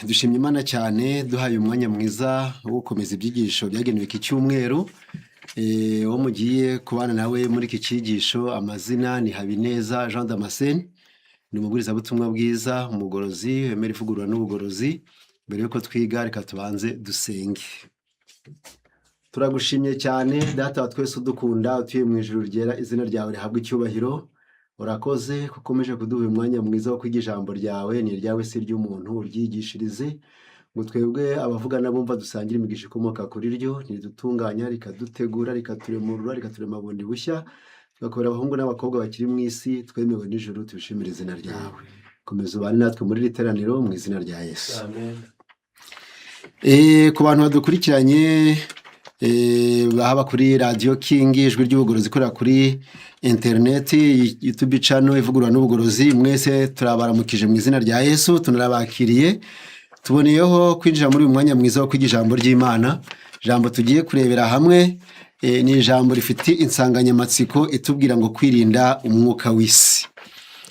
Dushimye Imana cyane duhaye umwanya mwiza wo gukomeza ibyigisho byagenewe iki cyumweru. Uwo mugiye kubana nawe muri iki cyigisho, amazina ni Habineza Jean Damascene, ni umubwirizabutumwa bwiza, umugorozi wemera ivugurura n'ubugorozi. Mbere yuko twiga, reka tubanze dusenge. Turagushimye cyane, Data wa twese udukunda, utuye mu ijuru ryera, izina ryawe rihabwa icyubahiro. Urakoze ko ukomeje kuduha uyu mwanya mwiza wo kwiga ijambo ryawe. Ni iryawe, si iry'umuntu. Uryigishirize ngo twebwe abavuga n'abumva dusangire imigisha ikomoka kuri ryo. Ntiridutunganya, rikadutegura, rikaturemurura, rikaturema bundi bushya, tugakora abahungu n'abakobwa bakiri mu isi twemewe n'ijuru. Tubishimire izina ryawe. Komeza ubane natwe muri iri teraniro, mu izina rya Yesu. Amen. Ku bantu badukurikiranye, haba kuri Radiyo Kingi, Ijwi ry'Ubugorozi, ikorera kuri interineti, YouTube channel Ivugurura n'Ubugorozi, mwese turabaramukije mu izina rya Yesu, tunarabakiriye. Tuboneyeho kwinjira muri uyu mwanya mwiza wo kwiga ijambo ry'Imana. Ijambo tugiye kurebera hamwe ni ijambo rifite insanganyamatsiko itubwira ngo kwirinda umwuka w'isi.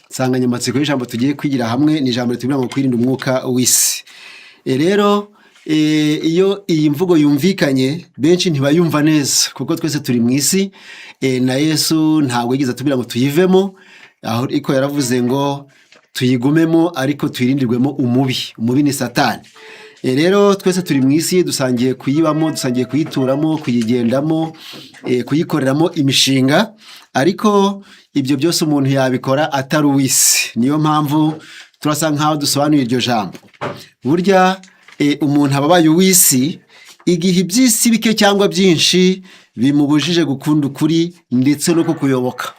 Insanganyamatsiko y'ijambo tugiye kwigira hamwe ni ijambo ritubwira ngo kwirinda umwuka w'isi. Rero iyo iyi mvugo yumvikanye, benshi ntibayumva neza, kuko twese turi mu isi. Na Yesu ntabwo yigeze atubwira ngo tuyivemo, ariko yaravuze ngo tuyigumemo, ariko tuyirindirwemo umubi. Umubi ni Satani. Rero twese turi mu isi, dusangiye kuyibamo, dusangiye kuyituramo, kuyigendamo, kuyikoreramo imishinga, ariko ibyo byose umuntu yabikora atari uw'isi. Niyo mpamvu turasa nkaho dusobanuye iryo jambo. Burya umuntu aba abaye uw'isi igihe iby'isi bike cyangwa byinshi bimubujije gukunda ukuri ndetse no kukuyoboka.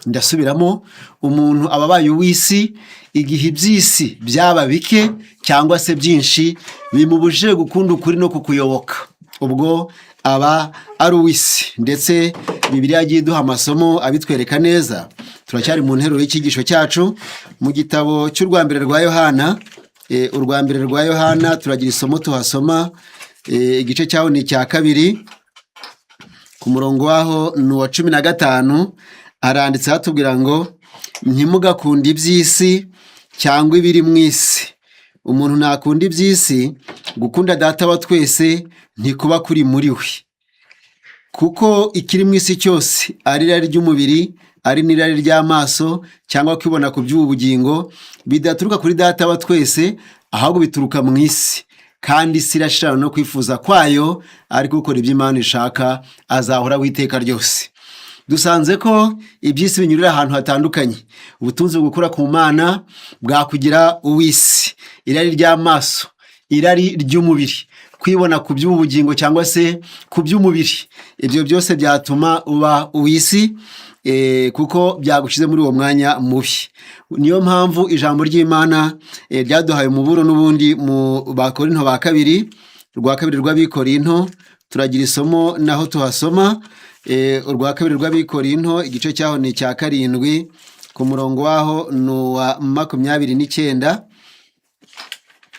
Ndasubiramo: umuntu aba abaye uw'isi igihe iby'isi byaba bike cyangwa se byinshi bimubujije gukunda ukuri no kukuyoboka, ubwo aba ari uw'isi. Ndetse Bibiliya yagiye iduha amasomo abitwereka neza. Turacyari mu nteruro y'icyigisho cyacu mu gitabo cy'urwa mbere rwa Yohana. Urwa mbere rwa Yohana, turagira isomo tuhasoma. Igice cyaho ni icya kabiri, ku murongo waho ni uwa 15. Haranditse hatubwira ngo: "Ntimugakunde iby'isi cyangwa ibiri mu isi. Umuntu ntakunda iby'isi, gukunda Data wa twese ntikuba kuri muri we. Kuko ikiri mu isi cyose, ari irari ry'umubiri, ari n'irari ry'amaso cyangwa kwibona ku by'ubu bugingo, bidaturuka kuri Data wa twese, ahubwo bituruka mu isi. Kandi isi irashirana no kwifuza kwayo, ariko ukora ibyo Imana ishaka azahoraho iteka ryose." Dusanze ko iby'isi binyurira ahantu hatandukanye. Ubutunzi bugukura ku Mana bwakugira uw'isi, irari ry'amaso, irari ry'umubiri, kwibona ku by'ubu bugingo cyangwa se ku by'umubiri, ibyo byose byatuma uba uw'isi, kuko byagushyize muri uwo mwanya mubi. Niyo mpamvu ijambo ry'Imana ryaduhaye umuburo n'ubundi mu Bakorinto ba kabiri, rwa kabiri rw'Abikorinto, turagira isomo naho tuhasoma. Urwa kabiri rw'Abikorinto, igice cyaho ni icya karindwi, ku murongo waho ni uwa 29.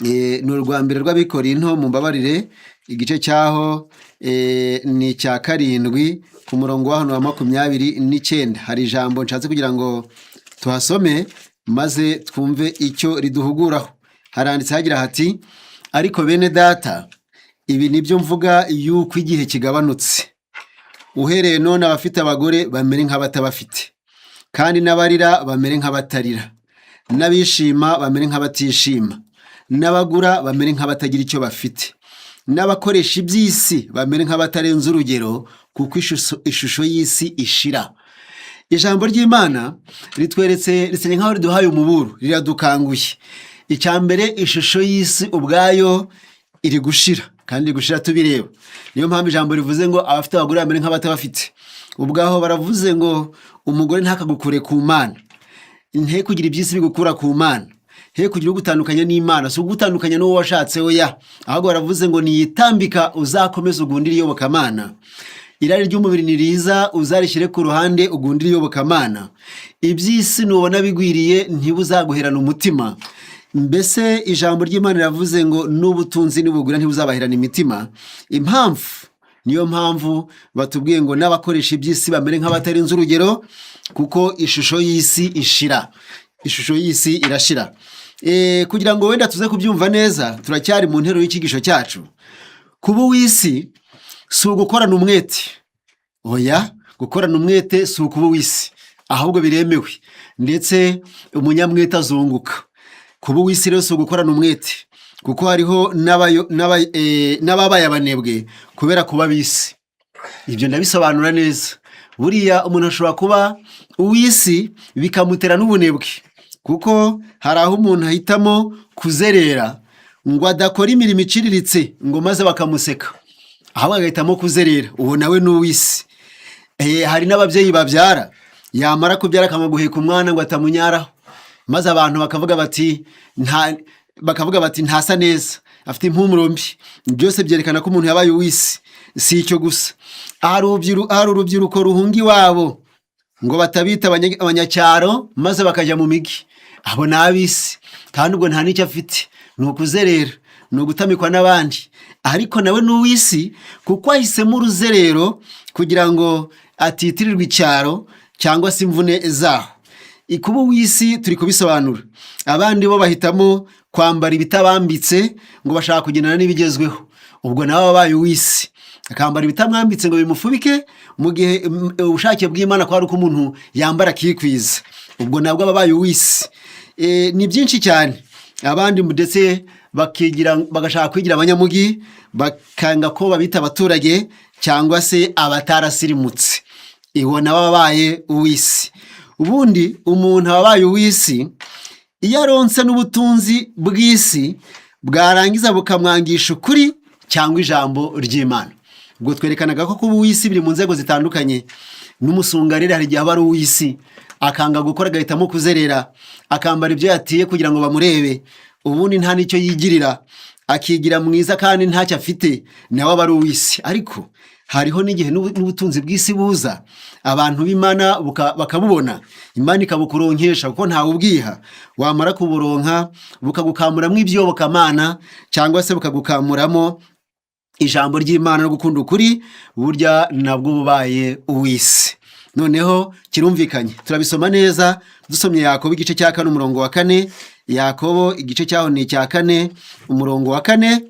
Ni urwa mbere rw'Abikorinto, mumbabarire, igice cyaho ni icya karindwi, ku murongo waho ni uwa 29. Hari ijambo nshatse kugira ngo tuhasome maze twumve icyo riduhuguraho. Haranditse hagira hati: "Ariko bene Data, ibi nibyo mvuga, yuko igihe kigabanutse. Uhereye none abafite abagore bamere nk'abatabafite, kandi n'abarira bamere nk'abatarira, n'abishima bamere nk'abatishima, n'abagura bamere nk'abatagira icyo bafite, n'abakoresha iby'isi bamere nk'abatarenze urugero, kuko ishusho y'isi ishira." Ijambo ry'Imana ritweretse, risa nk'aho riduhaye umuburo, riradukanguye. Icya mbere, ishusho y'isi ubwayo iri gushira, kandi iri gushira tubireba. Niyo mpamvu ijambo rivuze ngo abafite abagore bamere nk'abatabafite. Ubwaho baravuze ngo umugore ntakagukure ku Mana, nte kugira iby'isi bigukura ku Mana, he kugira ugutandukanya n'Imana. Si ugutandukanya n'uwo washatse, oya, ahubwo baravuze ngo niyitambika uzakomeze ugundire iyobokamana. Irari ry'umubiri ni riza, uzarishyire ku ruhande, ugundire iyobokamana. Iby'isi nubona bigwiriye, ntibuzaguherana umutima. Mbese ijambo ry'Imana riravuze ngo n'ubutunzi nibugwira ntibuzabaherana imitima. Impamvu, niyo mpamvu batubwiye ngo n'abakoresha iby'isi bamere nk'abatarenze urugero, kuko ishusho y'isi ishira. Ishusho y'isi irashira. Kugira ngo wenda tuze kubyumva neza, turacyari mu nteruro y'icyigisho cyacu. Kuba uw'isi si ugukorana umwete. Oya, gukorana umwete si ukuba uw'isi, ahubwo biremewe, ndetse umunyamwete azunguka. Kuba uw'isi rero si ugukorana umwete, kuko hariho n'ababaye abanebwe kubera kuba ab'isi. Ibyo ndabisobanura neza. Buriya umuntu ashobora kuba uw'isi bikamutera n'ubunebwe, kuko hari aho umuntu ahitamo kuzerera ngo adakora imirimo iciriritse ngo maze bakamuseka, ahubwo agahitamo kuzerera. Uwo nawe ni uw'isi. Hari n'ababyeyi babyara, yamara kubyara akanga guheka umwana ngo atamunyaraho, maze abantu bakavuga bati ntasa neza, afite impumuro mbi. Byose byerekana ko umuntu yabaye uw'isi. Si icyo gusa, hari urubyiruko ruhunga iwabo ngo batabita abanyacyaro, maze bakajya mu migi. Abo ni ab'isi, kandi ubwo nta n'icyo afite, ni ukuzerera, ni ugutamikwa n'abandi, ariko nawe ni uw'isi kuko ahisemo uruzerero kugira ngo atitirirwa icyaro cyangwa se imvune zaho. Kuba uw'isi turi kubisobanura. Abandi bo bahitamo kwambara ibitabambitse ngo bashaka kugendana n'ibigezweho. Ubwo nawe abaye uw'isi, akambara ibitamwambitse ngo bimufubike, mu gihe ubushake bw'Imana ko ari uko umuntu yambara akikwiza. Ubwo nabwo aba abaye uw'isi. Ni byinshi cyane. Abandi ndetse bakigira, bagashaka kwigira abanyamugi, bakanga ko babita abaturage cyangwa se abatarasirimutse. Iwo nawe aba abaye uw'isi. Ubundi umuntu aba abaye uw'isi iyo aronse n'ubutunzi bw'isi, bwarangiza bukamwangisha ukuri cyangwa ijambo ry'Imana. Ubwo twerekanaga ko kuba uw'isi biri mu nzego zitandukanye. N'umusungarire hari igihe aba ari uw'isi, akanga gukora, agahitamo kuzerera, akambara ibyo yatiye kugira ngo bamurebe, ubundi nta n'icyo yigirira, akigira mwiza kandi ntacyo afite. Nawe aba ari uw'isi. Ariko hariho n'igihe n'ubutunzi bw'isi buza, abantu b'Imana bakabubona, Imana ikabukuronkesha kuko ntawe ubwiha. Wamara kuburonka bukagukamuramo ibyobokamana cyangwa se bukagukamuramo ijambo ry'Imana no gukunda ukuri, burya nabwo bubaye uw'isi. Noneho kirumvikanye, turabisoma neza dusomye Yakobo igice cya 4 umurongo wa 4. Yakobo igice cyaho ni icya 4 umurongo wa 4.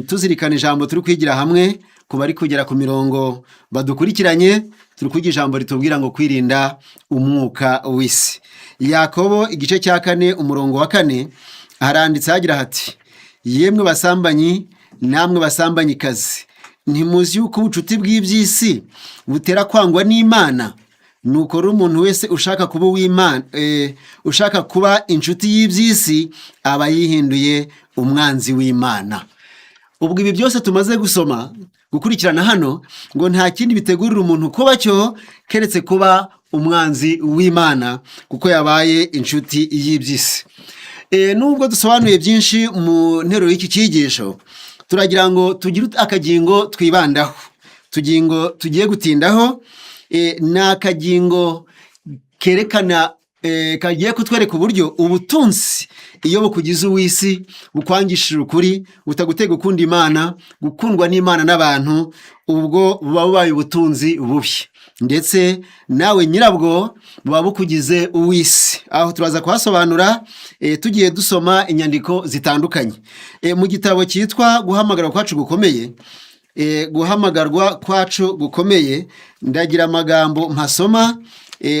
Tuzirikana ijambo turi kwigira hamwe. Ku bari kugera ku mirongo badukurikiranye, turi kwiga ijambo ritubwira ngo kwirinda umwuka w'isi. Yakobo igice cya 4 umurongo wa 4, haranditse hagira hati: "Yemwe basambanyi namwe basambanyikazi, ntimuzi yuko ubucuti bw'iby'isi butera kwangwa n'Imana? Nuko rero umuntu wese ushaka kuba uw'Imana, ushaka kuba inshuti y'iby'isi aba yihinduye umwanzi w'Imana." Ubwo ibi byose tumaze gusoma, gukurikirana hano, ngo nta kindi bitegurira umuntu kuba cyo keretse kuba umwanzi w'Imana, kuko yabaye inshuti y'iby'isi. Nubwo dusobanuye byinshi mu nteruro y'iki cyigisho, turagira ngo tugire akagingo twibandaho. Tugingo tugiye gutindaho ni akagingo kerekana, kagiye kutwereka uburyo ubutunzi iyo bukugize uw'isi, bukwangishije ukuri, butagutega gukunda Imana, gukundwa n'Imana n'abantu, ubwo buba bubaye ubutunzi bubi, ndetse nawe nyirabwo buba bukugize uw'isi. Aho turaza kuhasobanura tugiye dusoma inyandiko zitandukanye. Mu gitabo cyitwa Guhamagarwa kwacu gukomeye, Guhamagarwa kwacu gukomeye, ndagira amagambo mpasoma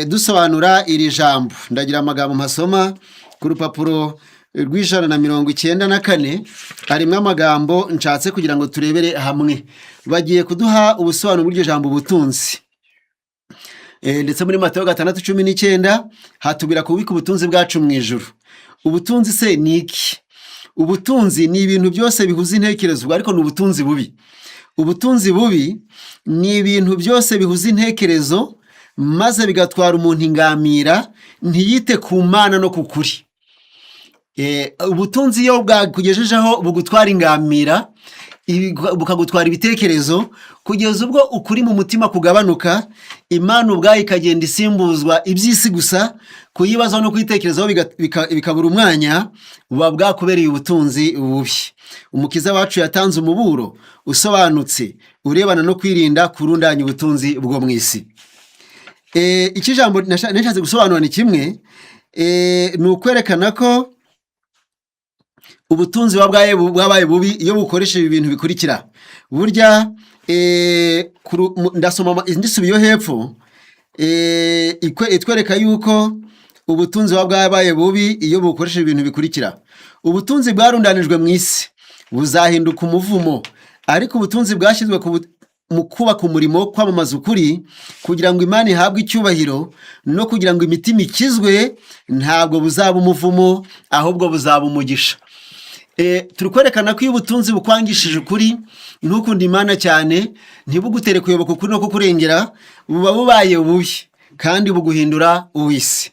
dusobanura iri jambo. Ndagira amagambo mpasoma ku rupapuro rw'194, harimo amagambo nshatse kugira ngo turebere hamwe. Bagiye kuduha ubusobanuro bw'iryo jambo ubutunzi. Ndetse muri Matayo 6:19 hatubwira kubika ubutunzi bwacu mu ijuru. Ubutunzi se ni iki? Ubutunzi ni ibintu byose bihuza intekerezo, ariko ni ubutunzi bubi. Ubutunzi bubi ni ibintu byose bihuza intekerezo, maze bigatwara umuntu ingamira, ntiyite ku Mana no ku kuri. Ubutunzi iyo bwakugejejeho bugutwara ingamira, bukagutwara ibitekerezo, kugeza ubwo ukuri mu mutima kugabanuka, Imana ubwayo ikagenda isimbuzwa iby'isi gusa, kuyibazaho no kuyitekerezaho bikabura umwanya, buba bwakubereye ubutunzi bubi. Umukiza wacu yatanze umuburo usobanutse urebana no kwirinda kurundanya ubutunzi bwo mu isi. Icyo ijambo nashatse gusobanura ni kimwe, ni ukwerekana ko Ubutunzi buba bwabaye bubi iyo bukoresheje ibintu bikurikira. Burya ndasoma indi subi yo hepfo itwereka yuko ubutunzi buba bwabaye bubi iyo bukoresheje ibintu bikurikira. Ubutunzi bwarundanijwe mu isi buzahinduka umuvumo, ariko ubutunzi bwashyizwe mu kubaka umurimo wo kwamamaza ukuri kugira ngo Imana ihabwe icyubahiro no kugira ngo imitima ikizwe, ntabwo buzaba umuvumo, ahubwo buzaba umugisha. Turi kwerekana ko iyo ubutunzi bukwangishije ukuri, ntukunde Imana cyane, ntibugutere kuyoboka ukuri no kukurengera, buba bubaye bubi kandi buguhindura uw'isi.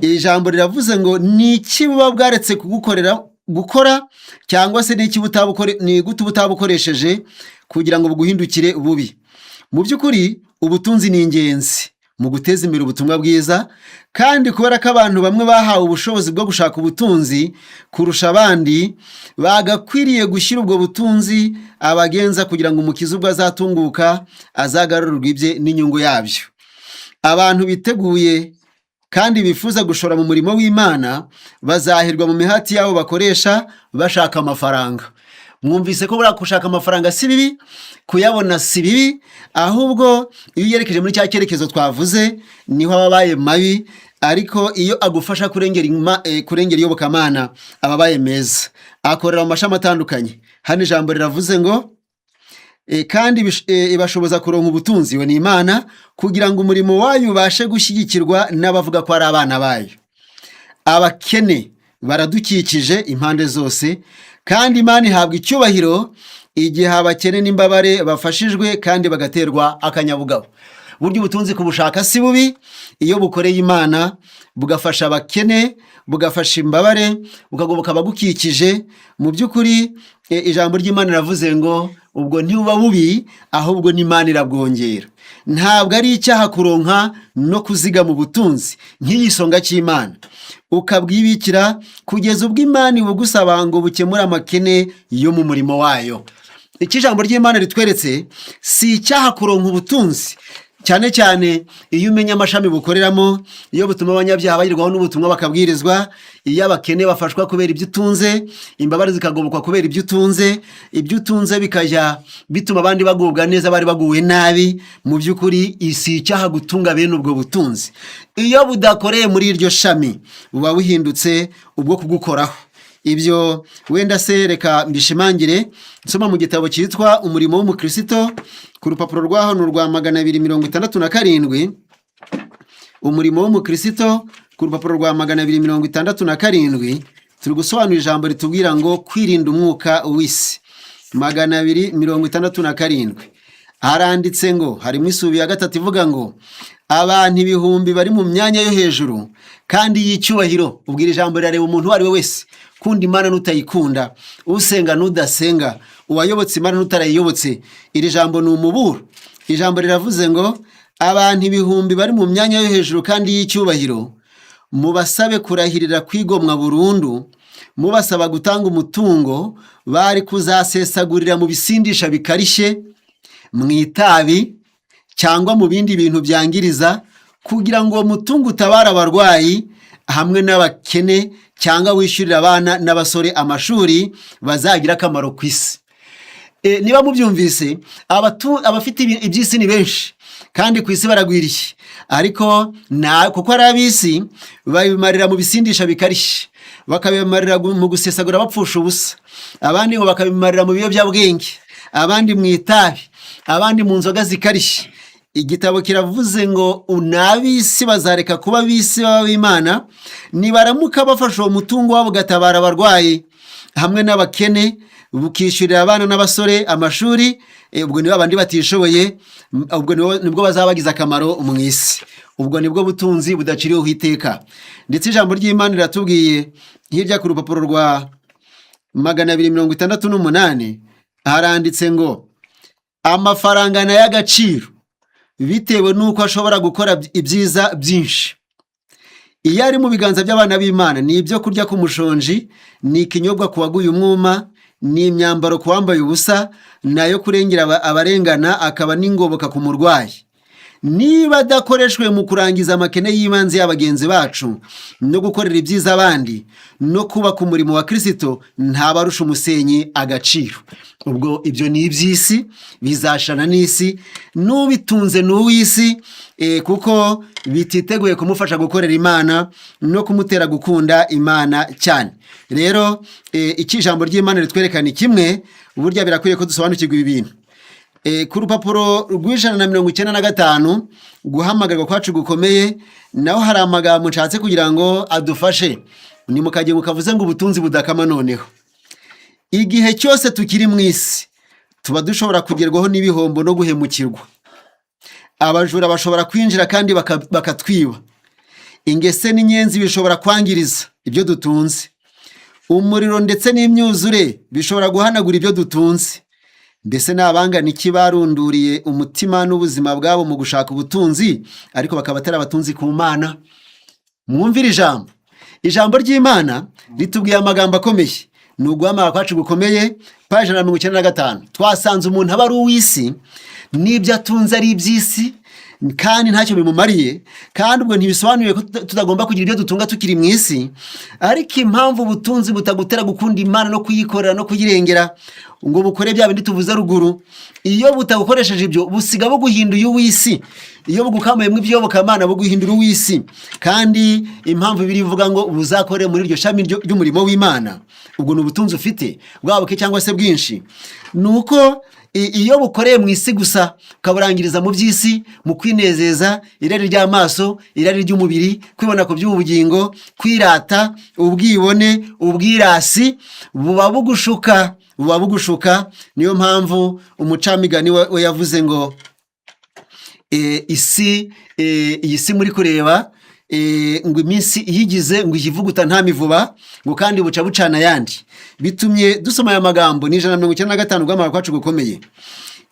Iri jambo riravuze ngo ni iki buba bwaretse kugukorera gukora, cyangwa se ni gute uba utabukoresheje kugira ngo buguhindukire bubi? Mu by'ukuri ubutunzi ni ingenzi mu guteza imbere ubutumwa bwiza, kandi kubera ko abantu bamwe bahawe ubushobozi bwo gushaka ubutunzi kurusha abandi, bagakwiriye gushyira ubwo butunzi abagenza kugira ngo Umukiza ubwo azatunguka azagarurwe ibye n'inyungu yabyo. Abantu biteguye kandi bifuza gushora mu murimo w'Imana bazahirwa mu mihati yabo bakoresha bashaka amafaranga. Mwumvise ko buriya gushaka amafaranga si bibi, kuyabona si bibi, ahubwo iyo uyerekeje muri cya cyerekezo twavuze niho aba abaye mabi. Ariko iyo agufasha kurengera iyobokamana, aba abaye meza. Akorera mu mashami atandukanye. Hano ijambo riravuze ngo kandi ibashoboza kuronka ubutunzi, we ni Imana, kugira ngo umurimo wayo ubashe gushyigikirwa n'abavuga ko ari abana bayo. Abakene baradukikije impande zose, kandi Imana ihabwa icyubahiro igihe abakene n'imbabare bafashijwe kandi bagaterwa akanyabugabo. Burya ubutunzi kubushaka si bubi iyo bukoreye Imana, bugafasha abakene, bugafasha imbabare, bukagoboka abagukikije. Mu by'ukuri ijambo ry'Imana riravuze ngo ubwo ntibuba bubi, ahubwo n'Imana irabwongera. Ntabwo ari icyaha kuronka no kuzigama ubutunzi nk'igisonga cy'Imana, ukabwibikira kugeza ubwo Imana ibugusaba ngo bukemure amakene yo mu murimo wayo. Icyo ijambo ry'Imana ritweretse, si icyaha kuronka ubutunzi, cyane cyane iyo umenya amashami bukoreramo, iyo butuma abanyabyaha bagerwaho n'ubutumwa bakabwirizwa, iyo abakene bafashwa kubera ibyo utunze, imbabare zikagobokwa kubera ibyo utunze, ibyo utunze bikajya bituma abandi bagubwa neza bari baguwe nabi. Mu by'ukuri si icyaha gutunga bene ubwo butunzi. Iyo budakoreye muri iryo shami, buba buhindutse ubwo kugukoraho. Ibyo wenda se reka mbishimangire nsoma mu gitabo cyitwa Umurimo w'Umukristo, ku rupapuro rwaho ni urwa 267. Umurimo w'Umukristo, ku rupapuro rwa 267, turi gusobanura ijambo ritubwira ngo kwirinda umwuka w'isi. 267 haranditse ngo, harimo isubi ya gatatu ivuga ngo abantu ibihumbi bari mu myanya yo hejuru kandi y'icyubahiro. Ubwira ijambo rirareba umuntu uwo ari we wese, kunda Imana n'utayikunda, usenga n'udasenga, uwayobotse Imana n'utarayiyobotse. Iri jambo ni umuburo. Ijambo riravuze ngo abantu ibihumbi bari mu myanya yo hejuru kandi y'icyubahiro, mubasabe kurahirira kwigomwa burundu, mubasaba gutanga umutungo bari kuzasesagurira mu bisindisha bikarishye, mu itabi cyangwa mu bindi bintu byangiriza, kugira ngo uwo mutungo utabare abarwayi hamwe n'abakene, cyangwa wishyurira abana n'abasore amashuri bazagira akamaro ku isi. Niba mubyumvise, abafite iby'isi ni benshi kandi ku isi baragwiriye, ariko kuko ari ab'isi, babimarira mu bisindisha bikarishye, bakabimarira mu gusesagura bapfusha ubusa, abandi ngo bakabimarira mu biyobyabwenge, abandi mu itabi, abandi mu nzoga zikarishye. Igitabo kiravuze ngo n'ab'isi bazareka kuba ab'isi baba ab'Imana nibaramuka bafashe uwo mutungo wabo ugatabara abarwayi hamwe n'abakene, bukishyurira abana n'abasore amashuri. Ubwo ni babandi batishoboye, ubwo nibwo bazaba bagize akamaro mu isi. Ubwo nibwo butunzi budaciriweho iteka. Ndetse ijambo ry'Imana riratubwiye hirya ku rupapuro rwa 268, haranditse ngo amafaranga ni ay'agaciro bitewe n'uko ashobora gukora ibyiza byinshi. Iyo ari mu biganza by'abana b'Imana, ni ibyo kurya ku mushonji, ni ikinyobwa ku waguye umwuma, ni imyambaro ku wambaye ubusa, ni ayo kurengera abarengana, akaba n'ingoboka ku murwayi. Niba adakoreshwe mu kurangiza amakene y'ibanze y'abagenzi bacu no gukorera ibyiza abandi no kubaka umurimo wa Kirisito, ntabarusha umusenyi agaciro. Ubwo ibyo ni iby'isi, bizashana n'isi, n'ubitunze ni uw'isi, kuko bititeguye kumufasha gukorera Imana no kumutera gukunda Imana cyane. Rero icyo ijambo ry'Imana ritwereka ni kimwe. Burya birakwiye ko dusobanukirwa ibi bintu. Ku rupapuro rw'195, guhamagarwa kwacu gukomeye, naho hari amagambo nshatse kugira ngo adufashe. Ni mu kagengo kavuze ngo ubutunzi budakama. Noneho igihe cyose tukiri mu isi, tuba dushobora kugerwaho n'ibihombo no guhemukirwa. Abajura bashobora kwinjira kandi bakatwiba. Ingese n'inyenzi bishobora kwangiriza ibyo dutunze. Umuriro ndetse n'imyuzure bishobora guhanagura ibyo dutunze. Mbese ni abangana iki barunduriye umutima n'ubuzima bwabo mu gushaka ubutunzi, ariko bakaba atari abatunzi ku Mana? Mwumvire ijambo ry'Imana ritubwiye amagambo akomeye. Ni uguhamagara kwacu gukomeye, paji 195. Twasanze umuntu aba ari uw'isi n'ibyo atunze ari iby'isi kandi ntacyo bimumariye. Kandi ubwo ntibisobanuye ko tutagomba kugira ibyo dutunga tukiri mu isi, ariko impamvu ubutunzi butagutera gukunda Imana no kuyikorera no kuyirengera ngo bukore bya bindi tuvuze ruguru, iyo butagukoresheje ibyo, busiga buguhinduye uw'isi. Iyo bugukamuyemo iby'iyobokamana, buguhindura uw'isi. Kandi impamvu biri ivuga ngo buzakore muri iryo shami ry'umurimo w'Imana, ubwo ni ubutunzi ufite, bwaba buke cyangwa se bwinshi, ni uko iyo bukoreye mu isi gusa, ukaburangiriza mu by'isi, mu kwinezeza, irari ry'amaso, irari ry'umubiri, kwibona ku by'ubugingo, kwirata, ubwibone, ubwirasi, buba bugushuka, buba bugushuka. Niyo mpamvu umucamigani we yavuze ngo isi, iyi si muri kureba, ngo iminsi iyigize ngo iyivuguta nta mivuba, ngo kandi buca bucana ayandi. Bitumye dusoma aya magambo, ni 195, guhamagara kwacu gukomeye.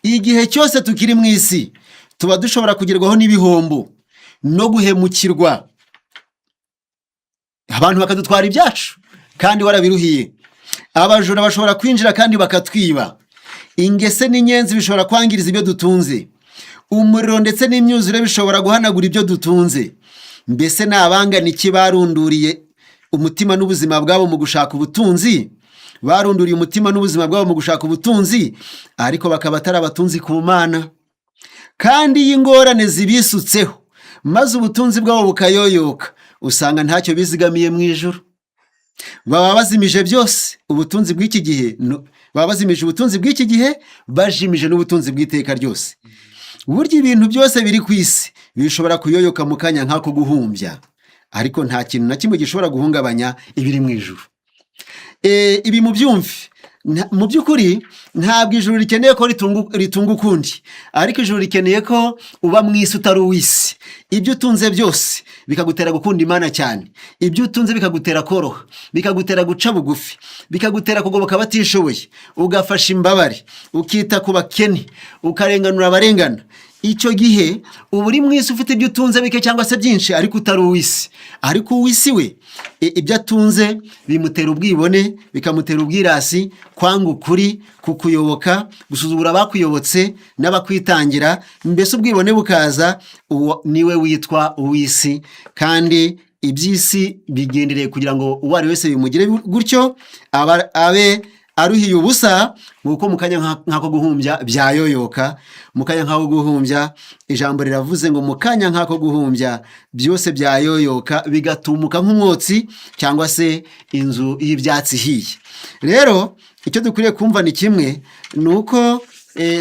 Igihe cyose tukiri mu isi, tuba dushobora kugerwaho n'ibihombo no guhemukirwa, abantu bakadutwara ibyacu kandi warabiruhiye. Abajura bashobora kwinjira kandi bakatwiba. Ingese n'inyenzi bishobora kwangiriza ibyo dutunze. Umuriro ndetse n'imyuzure bishobora guhanagura ibyo dutunze. Mbese ni abangana iki barunduriye umutima n'ubuzima bwabo mu gushaka ubutunzi, barunduriye umutima n'ubuzima bwabo mu gushaka ubutunzi, ariko bakaba atari abatunzi ku Mana? Kandi iyo ingorane zibisutseho maze ubutunzi bwabo bukayoyoka, usanga ntacyo bizigamiye mu ijuru. Baba bazimije byose ubutunzi bw'iki gihe, baba bazimije ubutunzi bw'iki gihe, bajimije n'ubutunzi bw'iteka ryose. Burya ibintu byose biri ku isi bishobora kuyoyoka mu kanya nk'ako guhumbya, ariko nta kintu na kimwe gishobora guhungabanya ibiri mu ijuru. Ibi mubyumve. Mu by'ukuri ntabwo ijuru rikeneye ko ritunga ukundi, ariko ijuru rikeneye ko uba mu isi utari uw'isi. Ibyo utunze byose bikagutera gukunda Imana cyane, ibyo utunze bikagutera koroha, bikagutera guca bugufi, bikagutera kugoboka abatishoboye, ugafasha imbabare, ukita ku bakene, ukarenganura abarengana. Icyo gihe uba uri mu isi ufite ibyo utunze bike cyangwa se byinshi, ariko utari uw'isi. Ariko uw'isi we, ibyo atunze bimutera ubwibone, bikamutera ubwirasi, kwanga ukuri, kukuyoboka, gusuzugura abakuyobotse n'abakwitangira, mbese ubwibone bukaza. Uwo niwe witwa uw'isi. Kandi iby'isi bigendereye kugira ngo uwo ari wese bimugire gutyo, abe aruhiye ubusa, nguko mu kanya nk'ako guhumbya byayoyoka. Mu kanya nk'ako guhumbya, ijambo riravuze ngo mu kanya nk'ako guhumbya byose byayoyoka, bigatumuka nk'umwotsi cyangwa se inzu y'ibyatsi ihiye. Rero icyo dukwiriye kumva ni kimwe, ni uko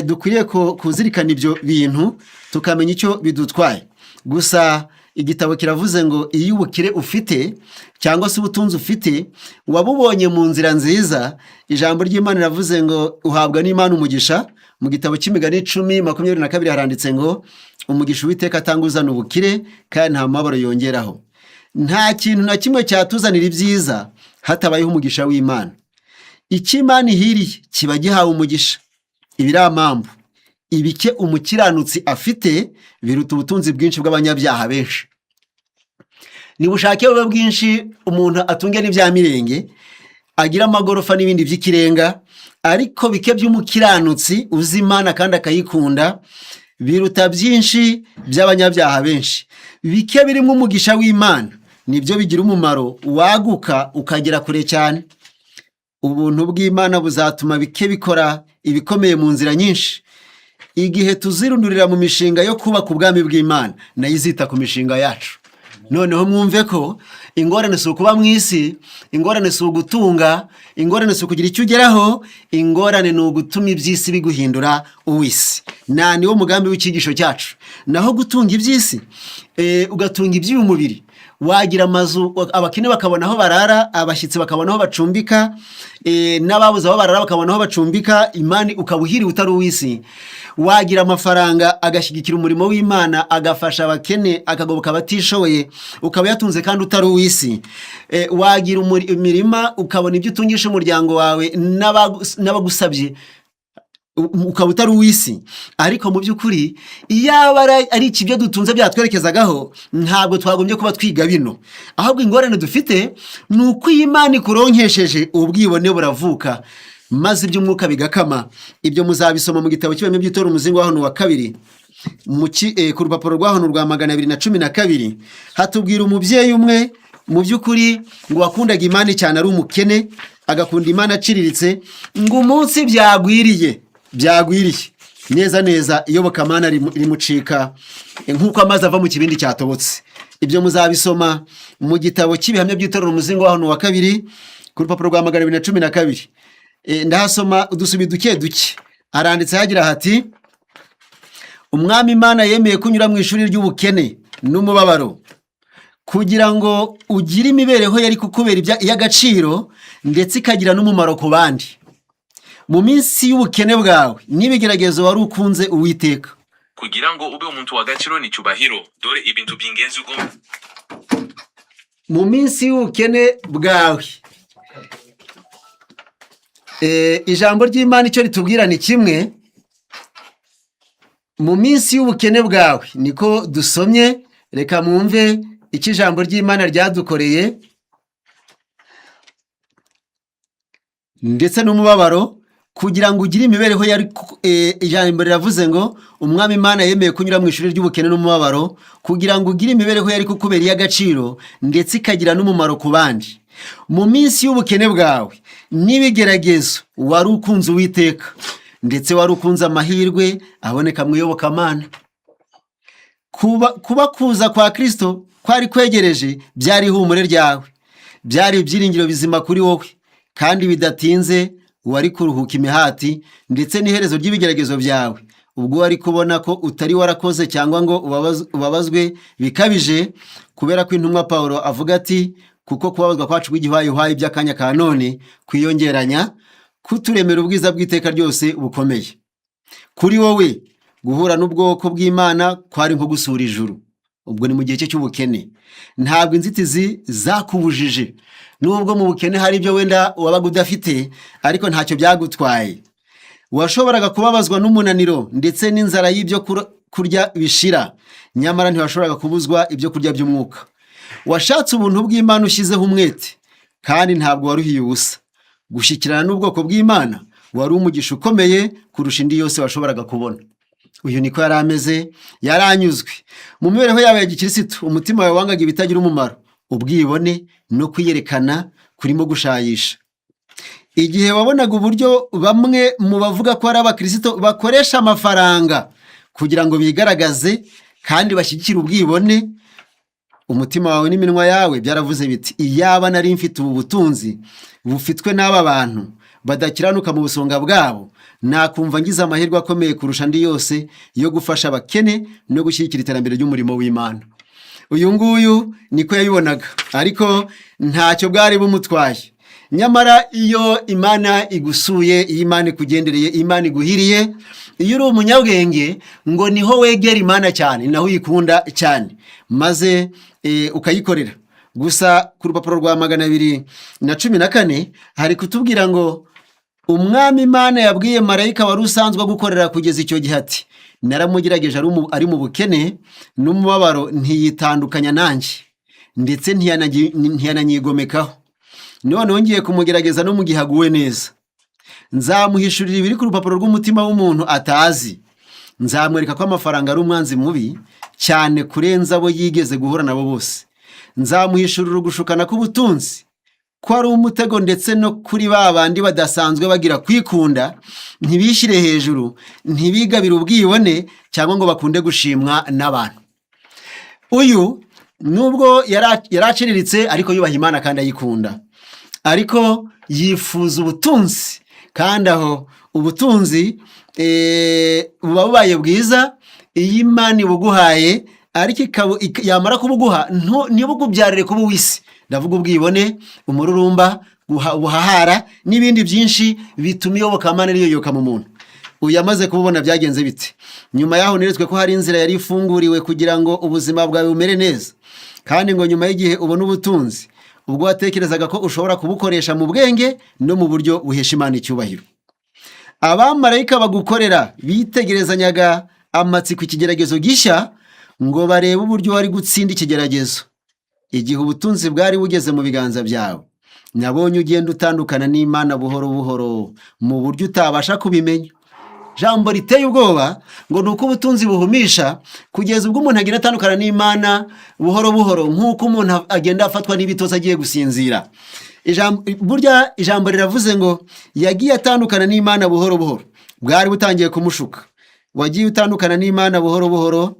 dukwiriye kuzirikana ibyo bintu, tukamenya icyo bidutwaye. Gusa igitabo kiravuze ngo iyo ubukire ufite cyangwa se ubutunzi ufite wabubonye mu nzira nziza, ijambo ry'Imana riravuze ngo uhabwa n'Imana umugisha. Mu gitabo cy'Imigani 10:22 haranditse ngo umugisha Uwiteka atanga uzana ubukire, kandi nta mabaro yongeraho. Nta kintu na kimwe cyatuzanira ibyiza hatabayeho umugisha w'Imana. Icyo Imana ihiriye kiba gihawe umugisha. Ibiramambu ibike umukiranutsi afite biruta ubutunzi bwinshi bw'abanyabyaha benshi. Nibushake bube bwinshi, umuntu atunge n'ibya mirenge, agira amagorofa n'ibindi by'ikirenga, ariko bike by'umukiranutsi uzi Imana kandi akayikunda biruta byinshi. by'abanyabyaha benshi. Bike birimo umugisha w'Imana nibyo bigira umumaro waguka ukagera kure cyane. Ubuntu bw'Imana buzatuma bike bikora ibikomeye mu nzira nyinshi. Igihe tuzirundurira mu mishinga yo kubaka ubwami bw'Imana, nayo izita ku mishinga yacu. Noneho mwumve ko ingorane si ukuba mu isi, ingorane si ugutunga, ingorane si ukugira icyo ugeraho, ingorane ni ugutuma iby'isi biguhindura uw'isi. Nta niwo mugambi w'icyigisho cyacu. Naho gutunga iby'isi, ugatunga iby'uyu mubiri, wagira amazu, abakene bakabona aho barara, abashyitsi bakabona aho bacumbika, n'ababuze aho barara bakabona aho bacumbika, imani ukaba uhiriwe utari uw'isi. Wagira amafaranga agashyigikira umurimo w'Imana, agafasha abakene, akagoboka abatishoboye, ukaba yatunze kandi utari uw'isi. Wagira imirima, ukabona ibyo utungisha umuryango wawe n'abagusabye, ukaba utari uw'isi. Ariko mu by'ukuri, iyaba ari iki ibyo dutunze byatwerekezagaho, ntabwo twagombye kuba twiga bino. Ahubwo ingorane dufite ni uko iyi Imana ikuronkesheje, ubwibone buravuka, maze iby'umwuka bigakama. Ibyo muzabisoma mu gitabo cy'Ibihembe by'itora, umuzingo wa hano wa kabiri, ku rupapuro rwa hano rwa 212, hatubwira umubyeyi umwe mu by'ukuri ngo wakundaga Imana cyane ari umukene, agakunda Imana aciriritse. Ngo umunsi byagwiriye, byagwiriye neza neza, iyobokamana rimucika nk'uko amazi ava mu kibindi cyatobotse. Ibyo muzabisoma mu gitabo cy'Ibihamya by'Itorero, umuzingo wa hano wa kabiri, ku rupapuro rwa 212. Ndahasoma udusubi duke duke. Haranditse hagira hati: "Umwami Imana yemeye kunyura mu ishuri ry'ubukene n'umubabaro kugira ngo ugire imibereho yari kukubera iy'agaciro ndetse ikagira n'umumaro ku bandi. Mu minsi y'ubukene bwawe n'ibigeragezo wari ukunze Uwiteka." Kugira ngo ube umuntu w'agaciro n'icyubahiro, dore ibintu by'ingenzi ugomba Mu minsi y'ubukene bwawe. Ijambo ry'Imana icyo ritubwira ni kimwe: mu minsi y'ubukene bwawe, niko dusomye. Reka mwumve icyo ijambo ry'Imana ryadukoreye ndetse n'umubabaro kugira ngo ugire imibereho yari ijambo riravuze ngo Umwami Imana yemeye kunyura mu ishuri ry'ubukene n'umubabaro kugira ngo ugire imibereho yari kukubera iy'agaciro ndetse ikagira n'umumaro ku bandi. Mu minsi y'ubukene bwawe n'ibigeragezo wari ukunze Uwiteka, ndetse wari ukunze amahirwe aboneka mu iyobokamana. Kuba kuza kwa Kristo kwari kwegereje byari ihumure ryawe, byari ibyiringiro bizima kuri wowe, kandi bidatinze wari kuruhuka imihati ndetse n'iherezo ry'ibigeragezo byawe, ubwo wari kubona ko utari warakoze cyangwa ngo ubabazwe bikabije, kubera ko intumwa Paulo avuga ati: 'Kuko kubabazwa kwacu kw'igihwayihwayi by'akanya ka none kwiyongeranya kuturemera ubwiza bw'iteka ryose bukomeye.' Kuri wowe, guhura n'ubwoko bw'Imana kwari nko gusura ijuru." Ubwo ni mu gihe cye cy'ubukene. Ntabwo inzitizi zakubujije. Nubwo mu bukene hari ibyo wenda wabaga udafite, ariko ntacyo byagutwaye. Washoboraga kubabazwa n'umunaniro ndetse n'inzara y'ibyo kurya bishira, nyamara ntiwashoboraga kubuzwa ibyo kurya by'umwuka. Washatse ubuntu bw'Imana ushyizeho umwete, kandi ntabwo waruhiye ubusa. Gushyikirana n'ubwoko bw'Imana wari umugisha ukomeye kurusha indi yose washoboraga kubona. Uyu niko yari ameze, yaranyuzwe mu mibereho yawe ya gikirisitu. Umutima wawe wangaga ibitagira umumaro, ubwibone no kwiyerekana kurimo gushayisha. Igihe wabonaga uburyo bamwe mu bavuga ko ari abakirisito bakoresha amafaranga kugira ngo bigaragaze kandi bashyigikire ubwibone, umutima wawe n'iminwa yawe byaravuze biti: 'Iyaba nari mfite ubu butunzi bufitwe n'aba bantu badakiranuka mu busonga bwabo, nakumva ngize amahirwe akomeye kurusha andi yose yo gufasha abakene no gushyigikira iterambere ry'umurimo w'Imana.' Uyu nguyu niko yabibonaga, ariko ntacyo bwari bumutwaye. Nyamara iyo Imana igusuye, iyo Imana ikugendereye, Imana iguhiriye, iyo uri umunyabwenge, ngo niho wegera Imana cyane, ni naho uyikunda cyane, maze ukayikorera. Gusa ku rupapuro rwa 214 hari kutubwira ngo Umwami Imana yabwiye marayika wari usanzwe agukorera kugeza icyo gihe ati: 'Naramugerageje ari mu bukene n'umubabaro, ntiyitandukanya nanjye, ndetse ntiyananyigomekaho. Noneho ngiye kumugerageza no mu gihe aguwe neza. Nzamuhishurira ibiri ku rupapuro rw'umutima w'umuntu atazi.' Nzamwereka ko amafaranga ari umwanzi mubi cyane kurenza abo yigeze guhura nabo bose. Nzamuhishurira ugushukana k'ubutunzi, ko ari umutego ndetse no kuri ba bandi badasanzwe bagira kwikunda, ntibishyire hejuru, ntibigabire ubwibone cyangwa ngo bakunde gushimwa n'abantu. Uyu nubwo yari aciriritse, ariko yubaha Imana kandi ayikunda, ariko yifuza ubutunzi. Kandi aho ubutunzi buba bubaye bwiza iyo Imana ibuguhaye, ariko yamara kubuguha ntibukubyarire kuba uw'isi. Ndavuga ubwibone, umururumba, ubuhahara n'ibindi byinshi bituma iyobokamana riyoyoka mu muntu. Uyu amaze kububona, byagenze bite? Nyuma yaho neretswe ko hari inzira yari ifunguriwe kugira ngo ubuzima bwawe bumere neza. Kandi ngo nyuma y'igihe ubona ubutunzi, ubwo watekerezaga ko ushobora kubukoresha mu bwenge no mu buryo buhesha Imana icyubahiro, abamarayika bagukorera bitegerezanyaga amatsiko ikigeragezo gishya ngo barebe uburyo wari gutsinda ikigeragezo. Igihe ubutunzi bwari bugeze mu biganza byawe, nabonye ugenda utandukana n'Imana buhoro buhoro mu buryo utabasha kubimenya. Jambo riteye ubwoba ngo ni uko ubutunzi buhumisha kugeza ubwo umuntu agenda atandukana n'Imana buhoro buhoro, nk'uko umuntu agenda afatwa n'ibitotsi agiye gusinzira. Burya ijambo riravuze ngo yagiye atandukana n'Imana buhoro buhoro, bwari butangiye kumushuka. Wagiye utandukana n'Imana buhoro buhoro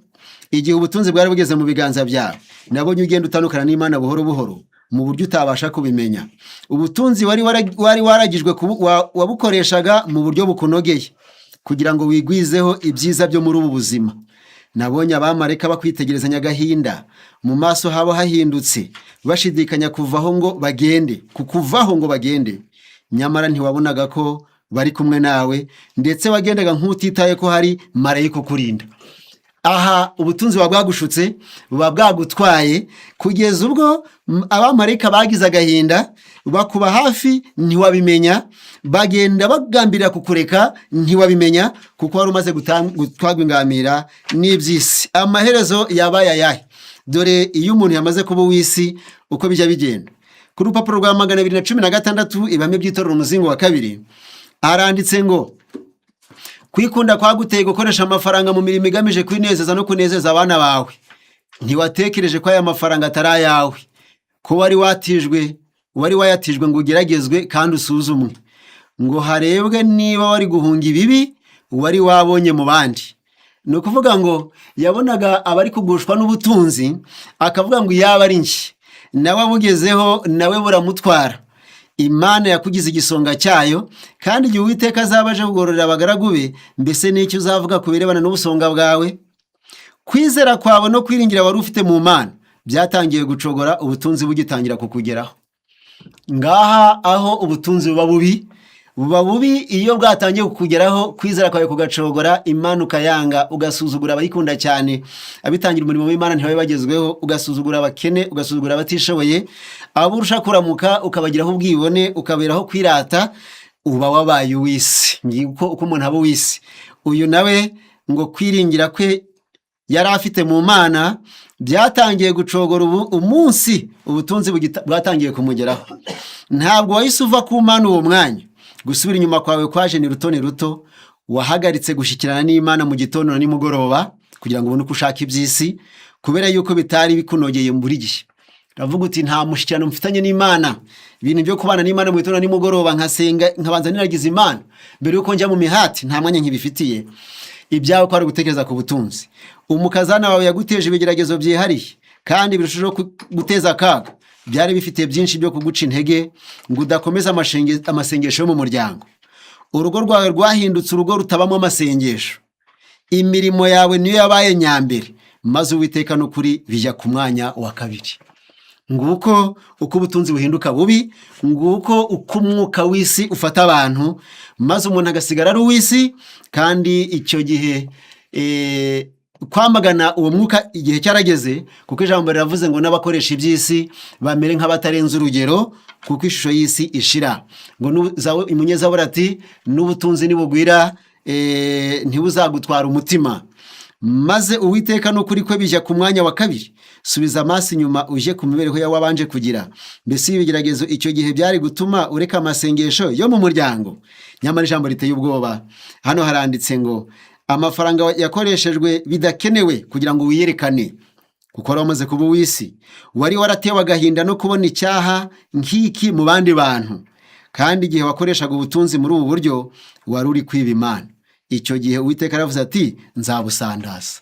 igihe ubutunzi bwari bugeze mu biganza byawe. Nabonye ugenda utandukana n'Imana buhoro buhoro mu buryo utabasha kubimenya. Ubutunzi wari waragijwe wabukoreshaga mu buryo bukunogeye kugira ngo wigwizeho ibyiza byo muri ubu buzima. Nabonye abamarayika bakwitegerezanya agahinda, mu maso habo hahindutse, bashidikanya kuvaho ngo bagende, kukuvaho ngo bagende. Nyamara ntiwabonaga ko bari kumwe nawe, ndetse wagendaga nk'utitaye ko hari marayika ukurinda. Aha ubutunzi buba bwagushutse, buba bwagutwaye kugeza ubwo abamarayika bagize agahinda, bakuba hafi ntiwabimenya, bagenda bagambirira kukureka ntiwabimenya, kuko wari umaze gutwarwa ingamira n'iby'isi. Amaherezo yabaye ayahe? Dore iyo umuntu yamaze kuba uw'isi uko bijya bigenda. Ku rupapuro rwa 216, Ibihame by'Itorero, umuzingo wa kabiri, haranditse ngo: "Kwikunda kwaguteye gukoresha amafaranga mu mirimo igamije kwinezeza no kunezeza abana bawe. Ntiwatekereje ko aya mafaranga atari ayawe, ko wari watijwe, wari wayatijwe ngo ugeragezwe kandi usuzumwe, ngo harebwe niba wari guhunga ibibi wari wabonye mu bandi." Ni ukuvuga ngo yabonaga abari kugushwa n'ubutunzi, akavuga ngo iyaba ari njye. Nawe abugezeho, nawe buramutwara. Imana yakugize igisonga cyayo, kandi igihe Uwiteka azaba aje kugororera abagaragu be, mbese n'icyo uzavuga ku birebana n'ubusonga bwawe? Kwizera kwawe no kwiringira wari ufite mu Mana byatangiye gucogora ubutunzi bugitangira kukugeraho. Ngaha aho ubutunzi buba bubi, buba bubi iyo bwatangiye kukugeraho, kwizera kwawe kugacogora, Imana ukayanga, ugasuzugura abayikunda cyane, abitangira umurimo w'Imana ntibabe bagezweho, ugasuzugura abakene, ugasuzugura abatishoboye, abo urusha kuramuka ukabagiraho ubwibone, ukaberaho kwirata, uba wabaye uw'isi. Ngiko uko umuntu aba uw'isi. Uyu nawe ngo kwiringira kwe yari afite mu Mana byatangiye gucogora ubu umunsi ubutunzi bwatangiye kumugeraho. Ntabwo wahise uva ku Mana uwo mwanya. Gusubira inyuma kwawe kwaje ni ruto ni ruto. Wahagaritse gushyikirana n'Imana mu gitondo na nimugoroba kugira ngo ubone uko ushaka iby'isi, kubera yuko bitari bikunogeye buri gihe. Uravuga uti: "Nta mushyikirano mfitanye n'Imana, ibintu byo kubana n'Imana mu gitondo na nimugoroba, nkasenga, nkabanza niragiza Imana mbere yuko njya mu mihati, nta mwanya nkibifitiye." Ibyawe ko ari ugutekereza ku butunzi. Umukazana wawe yaguteje ibigeragezo byihariye kandi birushijeho guteza akaga. Byari bifite byinshi byo kuguca intege ngo udakomeza amasengesho yo mu muryango. Urugo rwawe rwahindutse urugo rutabamo amasengesho. Imirimo yawe niyo yabaye nyambere, maze Uwiteka n'ukuri bijya ku mwanya wa kabiri. Nguko uko ubutunzi buhinduka bubi. Nguko uko umwuka w'isi ufata abantu, maze umuntu agasigara ari uw'isi. Kandi icyo gihe kwamagana uwo mwuka igihe cyarageze, kuko ijambo riravuze ngo n'abakoresha iby'isi bamere nk'abatarenze urugero, kuko ishusho y'isi ishira. Ngo umunyezaburi ati: "N'ubutunzi nibugwira, ntibuzagutwara umutima, maze Uwiteka n'ukuri kwe bijya ku mwanya wa kabiri." Subiza amaso inyuma uje ku mibereho yawe wabanje kugira. Mbese ibigeragezo icyo gihe byari gutuma ureka amasengesho yo mu muryango? Nyamara ijambo riteye ubwoba hano haranditse ngo Amafaranga yakoreshejwe bidakenewe kugira ngo wiyerekane, kuko wari wamaze kuba uw'isi. Wari waratewe agahinda no kubona icyaha nk'iki mu bandi bantu, kandi igihe wakoreshaga ubutunzi muri ubu buryo wari uri kwiba Imana. Icyo gihe Uwiteka aravuze ati: "Nzabusandaza."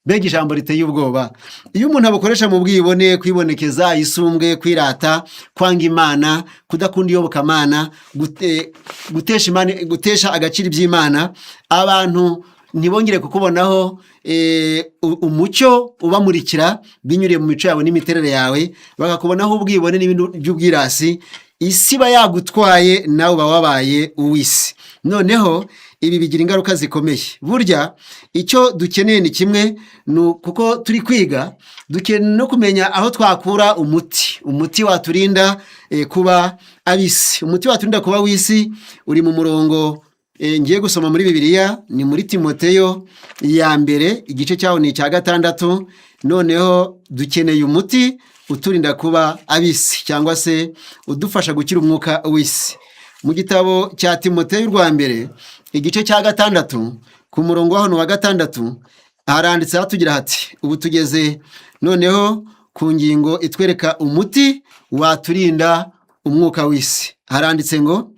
Mbega ijambo riteye ubwoba! Iyo umuntu abukoresha mu bwibone, kwibonekeza, isumbwe, kwirata, kwanga Imana, kudakunda iyobokamana, gutesha Imana, gutesha agaciro iby'Imana, abantu ntibongere kukubonaho umucyo ubamurikira binyuriye mu mico yawe n'imiterere yawe, bakakubonaho ubwibone n'ibintu by'ubwirasi, isi iba yagutwaye, nawe uba wabaye uw'isi. Noneho ibi bigira ingaruka zikomeye. Burya icyo dukeneye ni kimwe, ni kuko turi kwiga, dukeneye no kumenya aho twakura umuti, umuti waturinda kuba ab'isi. Umuti waturinda kuba w'isi uri mu murongo ngiye gusoma muri Bibiliya, ni muri Timoteyo ya mbere, igice cyaho ni icya 6. Noneho dukeneye umuti uturinda kuba ab'isi, cyangwa se udufasha gukira umwuka w'isi. Mu gitabo cya Timoteyo rwa mbere, igice cya 6, ku murongo wa hano wa 6, haranditse hatugira hati: ubu tugeze noneho ku ngingo itwereka umuti waturinda umwuka w'isi. Haranditse ngo: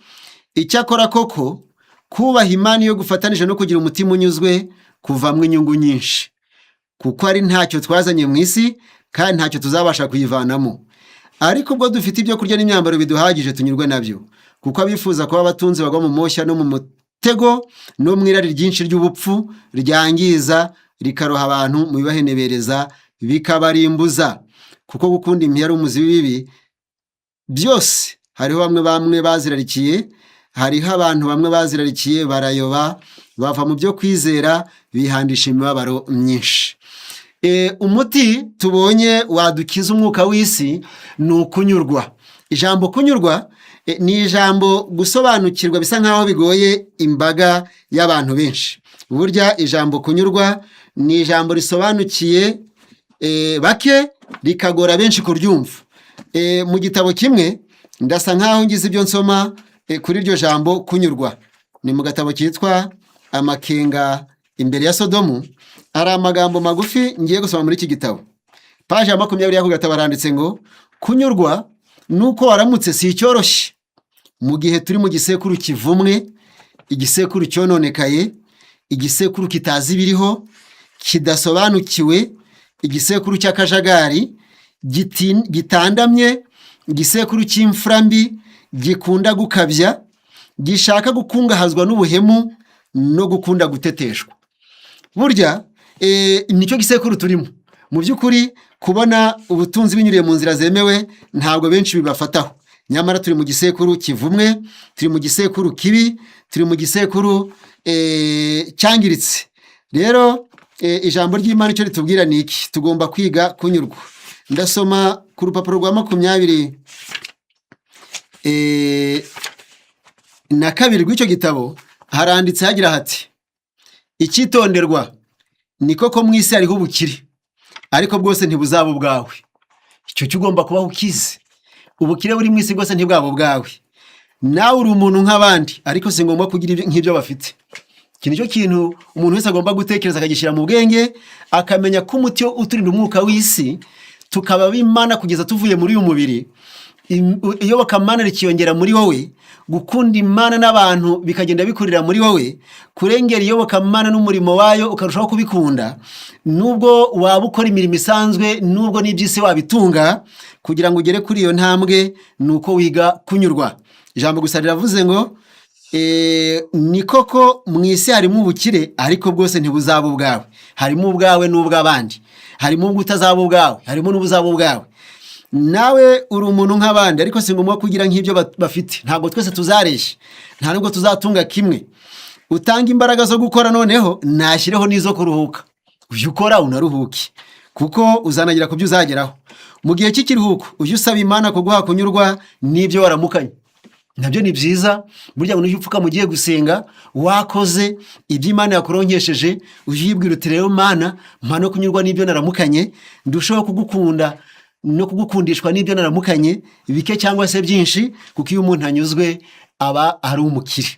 "Icyakora koko kubaha Imana iyo gufatanije no kugira umutima unyuzwe kuvamo inyungu nyinshi, kuko ari ntacyo twazanye mu isi kandi ntacyo tuzabasha kuyivanamo. Ariko ubwo dufite ibyo kurya n'imyambaro biduhagije, tunyurwe nabyo. Kuko abifuza kuba abatunzi bagwa mu moshya no mu mutego no mu irari ryinshi ry'ubupfu ryangiza, rikaroha abantu mu bibahenebereza, bikabarimbuza. Kuko gukunda impiya ari umuzi w'ibibi byose. Hariho bamwe bazirarikiye, hariho abantu bamwe bazirarikiye, barayoba, bava mu byo kwizera, bihandisha imibabaro myinshi." Umuti tubonye wadukiza umwuka w'isi ni ukunyurwa. Ijambo kunyurwa ni ijambo gusobanukirwa bisa nkaho bigoye imbaga y'abantu benshi. Burya ijambo kunyurwa ni ijambo risobanukiye bake, rikagora benshi kuryumva. Mu gitabo kimwe ndasa nkaho ngize ibyo nsoma kuri iryo jambo kunyurwa, ni mu gatabo kitwa Amakenga imbere ya Sodomu. Hari amagambo magufi ngiye gusoma muri iki gitabo. Paji ya 20 y'ako gatabo haranditse ngo: "Kunyurwa nuko waramutse si icyoroshye mu gihe turi mu gisekuru kivumwe, igisekuru cyononekaye, igisekuru kitazi ibiriho, kidasobanukiwe, igisekuru cy'akajagari, gitandamye, igisekuru cy'imfura mbi, gikunda gukabya, gishaka gukungahazwa n'ubuhemu no gukunda guteteshwa." Burya nicyo gisekuru turimo. Mu by'ukuri kubona ubutunzi binyuriye mu nzira zemewe ntabwo benshi bibafataho, nyamara turi mu gisekuru kivumwe, turi mu gisekuru kibi, turi mu gisekuru cyangiritse. Rero ijambo ry'Imana icyo ritubwira ni iki: tugomba kwiga kunyurwa. Ndasoma ku rupapuro rwa 22 rw'icyo gitabo, haranditse hagira hati: "Icyitonderwa ni koko mu isi hariho ubukire, ariko bwose ntibuzaba ubwawe." Icyo cyo ugomba kubaho ukizi: ubukire buri mu isi bwose ntibwaba ubwawe. Nawe uri umuntu nk'abandi, ariko si ngombwa kugira nk'ibyo bafite. Iki nicyo kintu umuntu wese agomba gutekereza, akagishyira mu bwenge, akamenya ko umuti uturinda umwuka w'isi, tukaba ab'Imana kugeza tuvuye muri uyu mubiri, iyobokamana rikiyongera muri wowe, gukunda Imana n'abantu bikagenda bikurira muri wowe, kurengera iyobokamana n'umurimo wayo ukarushaho kubikunda, nubwo waba ukora imirimo isanzwe, nubwo n'iby'isi wabitunga. Kugira ngo ugere kuri iyo ntambwe ni uko wiga kunyurwa. Ijambo gusa riravuze ngo: "Ni koko mu isi harimo ubukire, ariko bwose ntibuzaba ubwawe." Harimo ubwawe n'ubw'abandi, harimo ubwo utazaba ubwawe, harimo n'ubuzaba ubwawe. Nawe uri umuntu nk'abandi, ariko si ngombwa kugira nk'ibyo bafite. Ntabwo twese tuzareshya, nta nubwo tuzatunga kimwe. Utanga imbaraga zo gukora, noneho nashyireho n'izo kuruhuka. Ujye ukora unaruhuke, kuko uzanagira ku byo uzageraho. Mu gihe cy'ikiruhuko ujye usaba Imana kuguha kunyurwa n'ibyo waramukanye. Nabyo ni byiza. Burya ngo nujya upfukama ugiye gusenga, wakoze ibyo Imana yakuronkesheje, ujye uyibwira uti: "Rero Mana, mpa no kunyurwa n'ibyo naramukanye, ndushaho kugukunda no kugukundishwa n'ibyo naramukanye, bike cyangwa se byinshi." Kuko iyo umuntu anyuzwe aba ari umukire.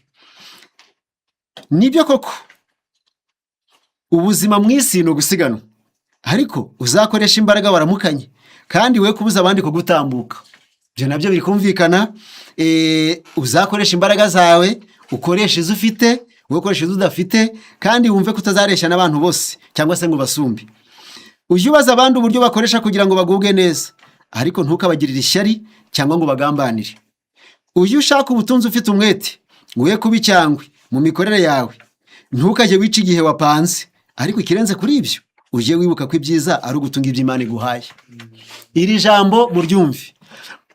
Nibyo koko. Ubuzima mu isi ni ugusiganwa, ariko uzakoresha imbaraga waramukanye, kandi we kubuza abandi kugutambuka. Ibyo nabyo biri kumvikana. Uzakoresha imbaraga zawe, ukoresha izo ufite, wowe ukoresha izo udafite, kandi wumve ko utazareshya n'abantu bose cyangwa se ngo basumbe. Ujye ubaza abandi uburyo bakoresha kugira ngo bagubwe neza, ariko ntukabagirire ishyari cyangwa ngo bagambanire. Ujye ushaka ubutunzi ufite umwete, we kuba icyangwe mu mikorere yawe. Ntukajye wica igihe wapanze, ariko ikirenze kuri ibyo, ujye wibuka ko ibyiza ari ugutunga ibyo Imana iguhaye. Iri jambo muryumve.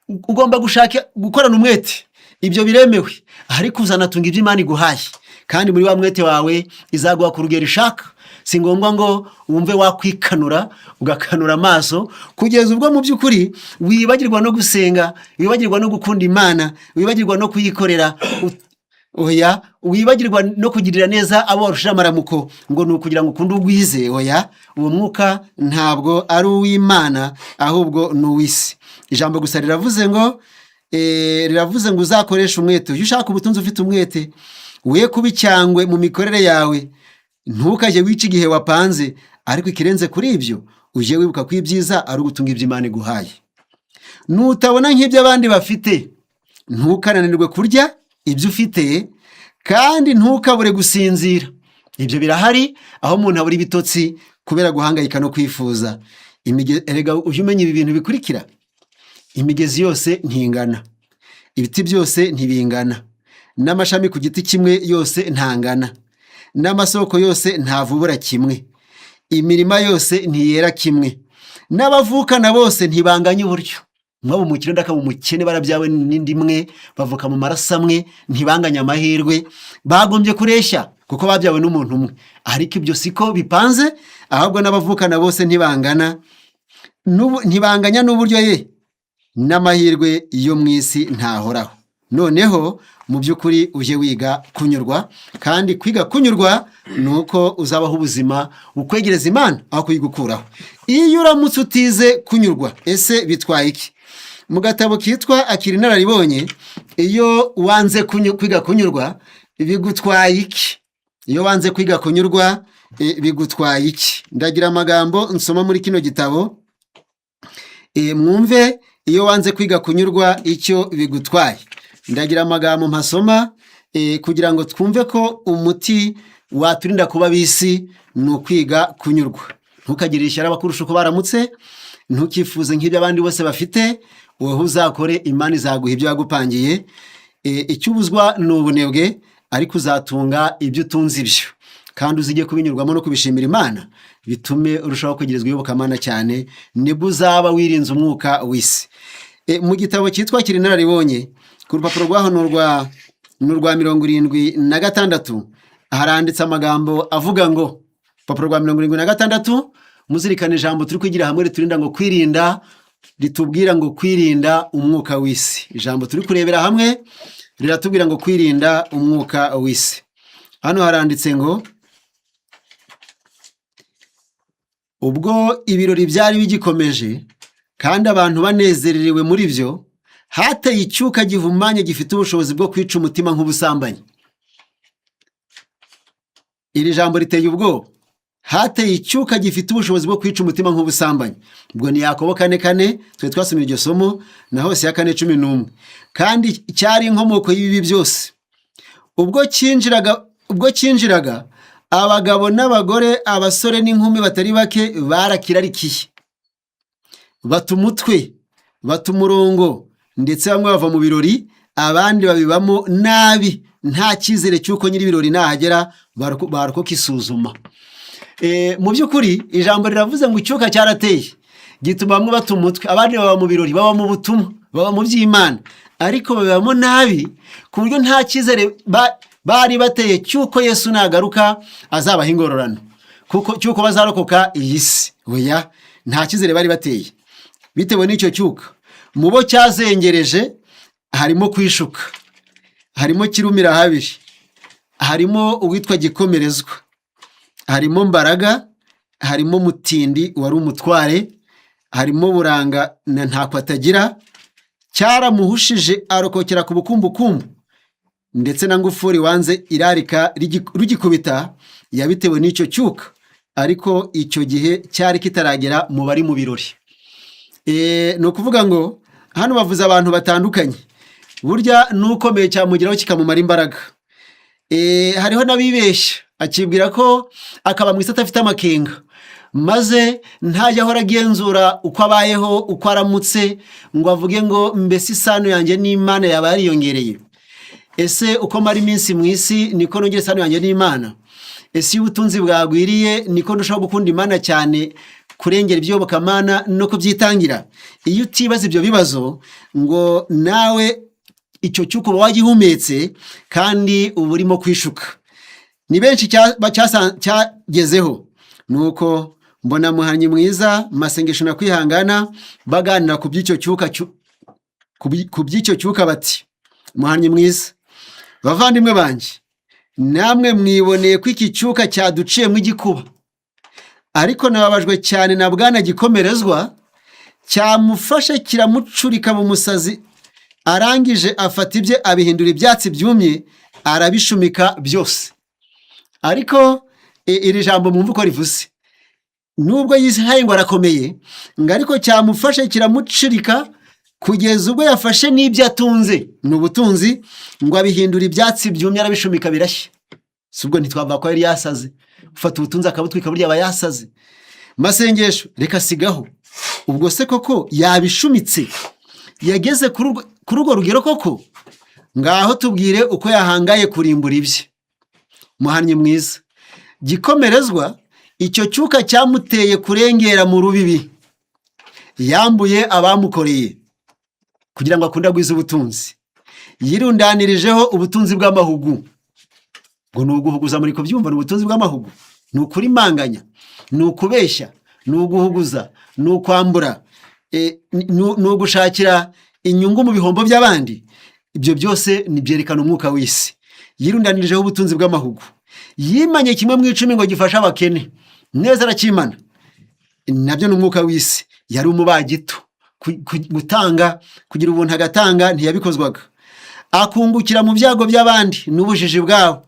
Ugomba gushaka gukorana umwete, ibyo biremewe, ariko uzanatunga ibyo Imana iguhaye, kandi muri wa mwete wawe izaguha ku rugero ishaka. Si ngombwa ngo wumve wakwikanura, ugakanura amaso kugeza ubwo mu by'ukuri wibagirwa no gusenga, wibagirwa no gukunda Imana, wibagirwa no kuyikorera, oya, wibagirwa no kugirira neza abo warushije amaramuko, ngo ni ukugira ngo ukunde ugwize. Oya, uwo mwuka ntabwo ari uw'Imana, ahubwo ni uw'isi. Ijambo gusa riravuze ngo uzakoreshe umwete, ujye ushaka ubutunzi ufite umwete, we kuba icyangwe mu mikorere yawe, ntukajye wica igihe wapanze, ariko ikirenze kuri ibyo, ujye wibuka ko ibyiza ari ugutunga ibyo Imana iguhaye. Nutabona nk'ibyo abandi bafite, ntukananirwe kurya ibyo ufite, kandi ntukabure gusinzira. Ibyo birahari, aho umuntu abura ibitotsi kubera guhangayika no kwifuza. Erega ujye umenya ibi bintu bikurikira: imigezi yose ntingana, ibiti byose ntibingana, n'amashami ku giti kimwe yose ntangana, n'amasoko yose ntavubura kimwe, imirima yose ntiyera kimwe, n'abavukana bose ntibanganya uburyo. Umwe aba umukire, undi akaba umukene, barabyawe n'indi imwe, bavuka mu maraso amwe, ntibanganye amahirwe. Bagombye kureshya kuko babyawe n'umuntu umwe, ariko ibyo siko bipanze. Ahubwo n'abavukana bose ntibangana, ntibanganya n'uburyo ye, n'amahirwe yo mu isi ntahoraho. Noneho mu by'ukuri ujye wiga kunyurwa, kandi kwiga kunyurwa ni uko uzabaho ubuzima bukwegereza Imana aho kuyigukuraho. Iyo uramutse utize kunyurwa, ese bitwaye iki? Mu gatabo kitwa Akira Inararibonye, iyo wanze kwiga kunyurwa bigutwaye iki? Iyo wanze kwiga kunyurwa bigutwaye iki? Ndagira amagambo nsoma muri kino gitabo, mwumve iyo wanze kwiga kunyurwa icyo bigutwaye. Ndagira amagambo mpasoma kugira ngo twumve ko umuti waturinda kuba bisi ni ukwiga kunyurwa. Ntukagire ishyari abakurusha uko baramutse, ntukifuze nk'ibyo abandi bose bafite. Wowe uzakore, Imana izaguha ibyo yagupangiye. Icyo ubuzwa ni ubunebwe, ariko uzatunga ibyo utunze ibyo, kandi uzige kubinyurwamo no kubishimira Imana, bitume urushaho kwegerezwa iyobokamana cyane, nibwo uzaba wirinze umwuka w'isi. Mu gitabo cyitwa Kiri Inararibonye, ku rupapuro rwaho ni urwa 76, haranditse amagambo avuga ngo, urupapuro rwa 76, muzirikane ijambo turi kwigira hamwe riturinda ngo kwirinda, ritubwira ngo kwirinda umwuka w'isi. Ijambo turi kurebera hamwe riratubwira ngo kwirinda umwuka w'isi. Hano haranditse ngo: "Ubwo ibirori byari bigikomeje kandi abantu banezerewe muri byo, hateye icyuka gihumanye gifite ubushobozi bwo kwica umutima nk'ubusambanyi." Iri jambo riteye ubwoba. Hateye icyuka gifite ubushobozi bwo kwica umutima nk'ubusambanyi. Ubwo ni Yakobo 4:4, twe twasomye iryo somo, na Hose ya 4:11. Kandi cyari inkomoko y'ibibi byose. Ubwo cyinjiraga, abagabo n'abagore, abasore n'inkumi batari bake barakirarikiye, bata umutwe, bata umurongo, ndetse bamwe bava mu birori, abandi babibamo nabi, nta cyizere cy'uko nyir'ibirori nahagera barokoka isuzuma. Mu by'ukuri ijambo riravuze ngo icyuka cyarateye gituma bamwe bata umutwe, abandi baba mu birori, baba mu butumwa, baba mu by'Imana, ariko babibamo nabi ku buryo nta cyizere bari bateye cy'uko Yesu nagaruka azabaha ingororano, kuko cy'uko bazarokoka iyi si. Oya, nta cyizere bari bateye bitewe n'icyo cyuka. Mu bo cyazengereje harimo Kwishuka, harimo Kirumira habiri, harimo uwitwa Gikomerezwa, harimo Mbaraga, harimo Mutindi wari umutware, harimo Buranga na Ntako atagira cyaramuhushije arokokera ku bukumbukumbu, ndetse na Ngufuri wanze irarika rugikubita yabitewe n'icyo cyuka. Ariko icyo gihe cyari kitaragera mu bari mu birori. Ni ukuvuga ngo hano bavuze abantu batandukanye. Burya n'ukomeye cyamugeraho kikamumara imbaraga. Hariho n'abibeshya, akibwira ko akaba mu isi adafite amakenga, maze ntajya ahora agenzura uko abayeho, uko aramutse, ngo avuge ngo: "Mbese isano yanjye n'Imana yaba yariyongereye? Ese uko mara iminsi mu isi niko nongera isano yanjye n'Imana? Ese iyo ubutunzi bwagwiriye niko ndushaho gukunda Imana cyane, kurengera ibyobokamana no kubyitangira?" Iyo utibaza ibyo bibazo, ngo nawe icyo cyuko uba wagihumetse kandi uba urimo kwishuka. Ni benshi cyagezeho. Nuko mbona Muhanyi Mwiza, Masengesho na Kwihangana baganira ku by'icyo cyuka ku by'icyo cyuka, bati: "Muhanyi Mwiza, bavandimwe banjye, namwe mwiboneye ko iki cyuka cyaduciyemo igikuba. Ariko nababajwe cyane na Bwana Gikomerezwa, cyamufashe kiramucurika mu musazi, arangije afata ibye abihindura ibyatsi byumye, arabishumika byose." Ariko iri jambo mwumva uko rivuze: nubwo yihaye ngo arakomeye, ngo ariko cyamufashe kiramucurika kugeza ubwo yafashe n'ibyo atunze, ni ubutunzi, ngo abihindura ibyatsi byumye, arabishumika birashya. Si ubwo ntitwavuga ko yari yasaze? Ufata ubutunzi akabutwika, burya aba yasaze. Masengesho: "Reka sigaho. Ubwo se koko yabishumitse? Yageze kuri urwo rugero koko? Ngaho tubwire uko yahangaye kurimbura ibye." Muhannyi Mwiza: "Gikomerezwa icyo cyuka cyamuteye kurengera mu rubibi, yambuye abamukoreye kugira ngo akunde agwize ubutunzi, yirundanirijeho ubutunzi bw'amahugu." Ngo ni uguhuguza, muri kubyumva? Ni ubutunzi bw'amahugu, ni ukurimanganya, ni ukubeshya, ni uguhuguza, ni ukwambura, ni ugushakira inyungu mu bihombo by'abandi. Ibyo byose ni byerekana umwuka w'isi. Yirundanirijeho ubutunzi bw'amahugu, yimanye kimwe mu icumi ngo gifashe abakene neza, arakimana, nabyo ni umwuka w'isi. Yari umubagito. Gutanga, kugira ubuntu agatanga, ntiyabikozwaga. Akungukira mu byago by'abandi n'ubujiji bwabo.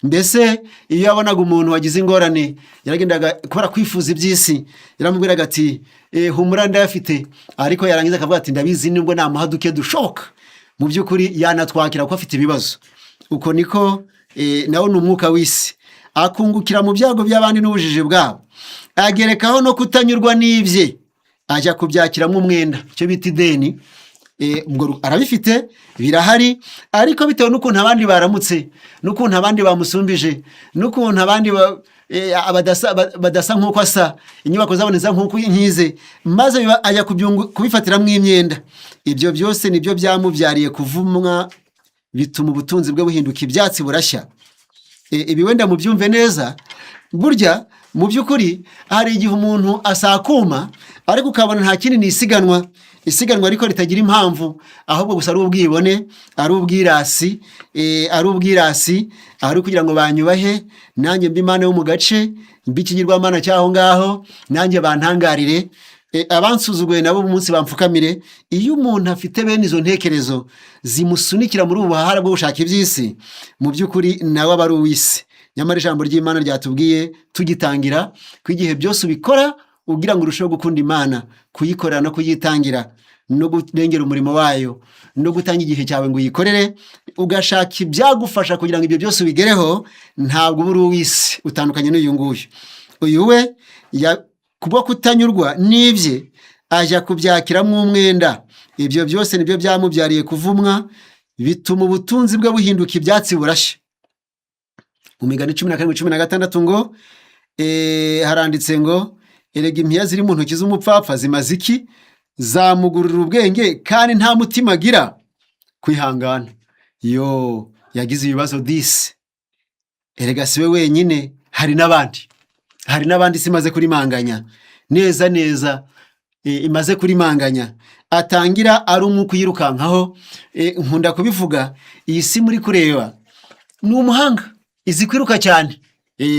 Mbese iyo yabonaga umuntu wagize ingorane, yaragendaga, kubera kwifuza iby'isi, yaramubwiraga ati: "Humura, ndayafite." Ariko yarangiza akavuga ati: "Ndabizi, nubwo namuha duke dushoboka, mu by'ukuri yanatwakira kuko afite ibibazo." Uko niko nawo ni umwuka w'isi. Akungukira mu byago by'abandi n'ubujiji bwabo, agerekaho no kutanyurwa n'ibye, ajya kubyakiramo umwenda, icyo bita ideni. Ubwo arabifite, birahari, ariko bitewe n'ukuntu abandi baramutse, n'ukuntu abandi bamusumbije, n'ukuntu abandi badasa nk'uko asa, inyubako zaboneza nk'uko nkize, maze ajya kubifatiramo imyenda. Ibyo byose nibyo byamubyariye kuvumwa, bituma ubutunzi bwe buhinduka ibyatsi burashya. Ibi wenda mubyumve neza. Burya mu by'ukuri hari igihe umuntu asakuma, ariko ukabona nta kindi, ni isiganwa, isiganwa ariko ritagira impamvu, ahubwo gusa ari ubwibone, ari ubwirasi, ari ubwirasi, ari ukugira ngo banyubahe, nanjye mbe imana yo mu gace, mbe ikigirwamana cy'aho ngaho, nanjye bantangarire, abansuzuguye nabo umunsi bamfukamire. Iyo umuntu afite bene izo ntekerezo zimusunikira muri ubu buhahara bwo gushaka iby'isi, mu by'ukuri nawe aba ari uw'isi. Nyamara ijambo ry'Imana ryatubwiye tugitangira ko igihe byose ubikora ugira ngo urusheho gukunda Imana, kuyikorera no kuyitangira no kurengera umurimo wayo no gutanga igihe cyawe ngo uyikorere, ugashaka ibyagufasha kugira ngo ibyo byose ubigereho, ntabwo uba uri uw'isi, utandukanye n'uyu nguyu. Uyu we kubwo kutanyurwa n'ibye ajya kubyakiramo umwenda. Ibyo byose nibyo byamubyariye kuvumwa, bituma ubutunzi bwe buhinduka ibyatsi burashya. Mu Migani 17:16 ngo haranditse ngo: "Erega impiya ziri mu ntoki z'umupfapfa zimaze iki? Zamugurira ubwenge kandi nta mutima agira." Kwihangana: "Yo, yagize ibibazo disi. Erega si we wenyine, hari n'abandi, hari n'abandi isi imaze kurimanganya neza neza, imaze kurimanganya." Atangira ari umwuka uyirukankaho. Nkunda kubivuga, iyi si muri kureba ni umuhanga, izi kwiruka cyane.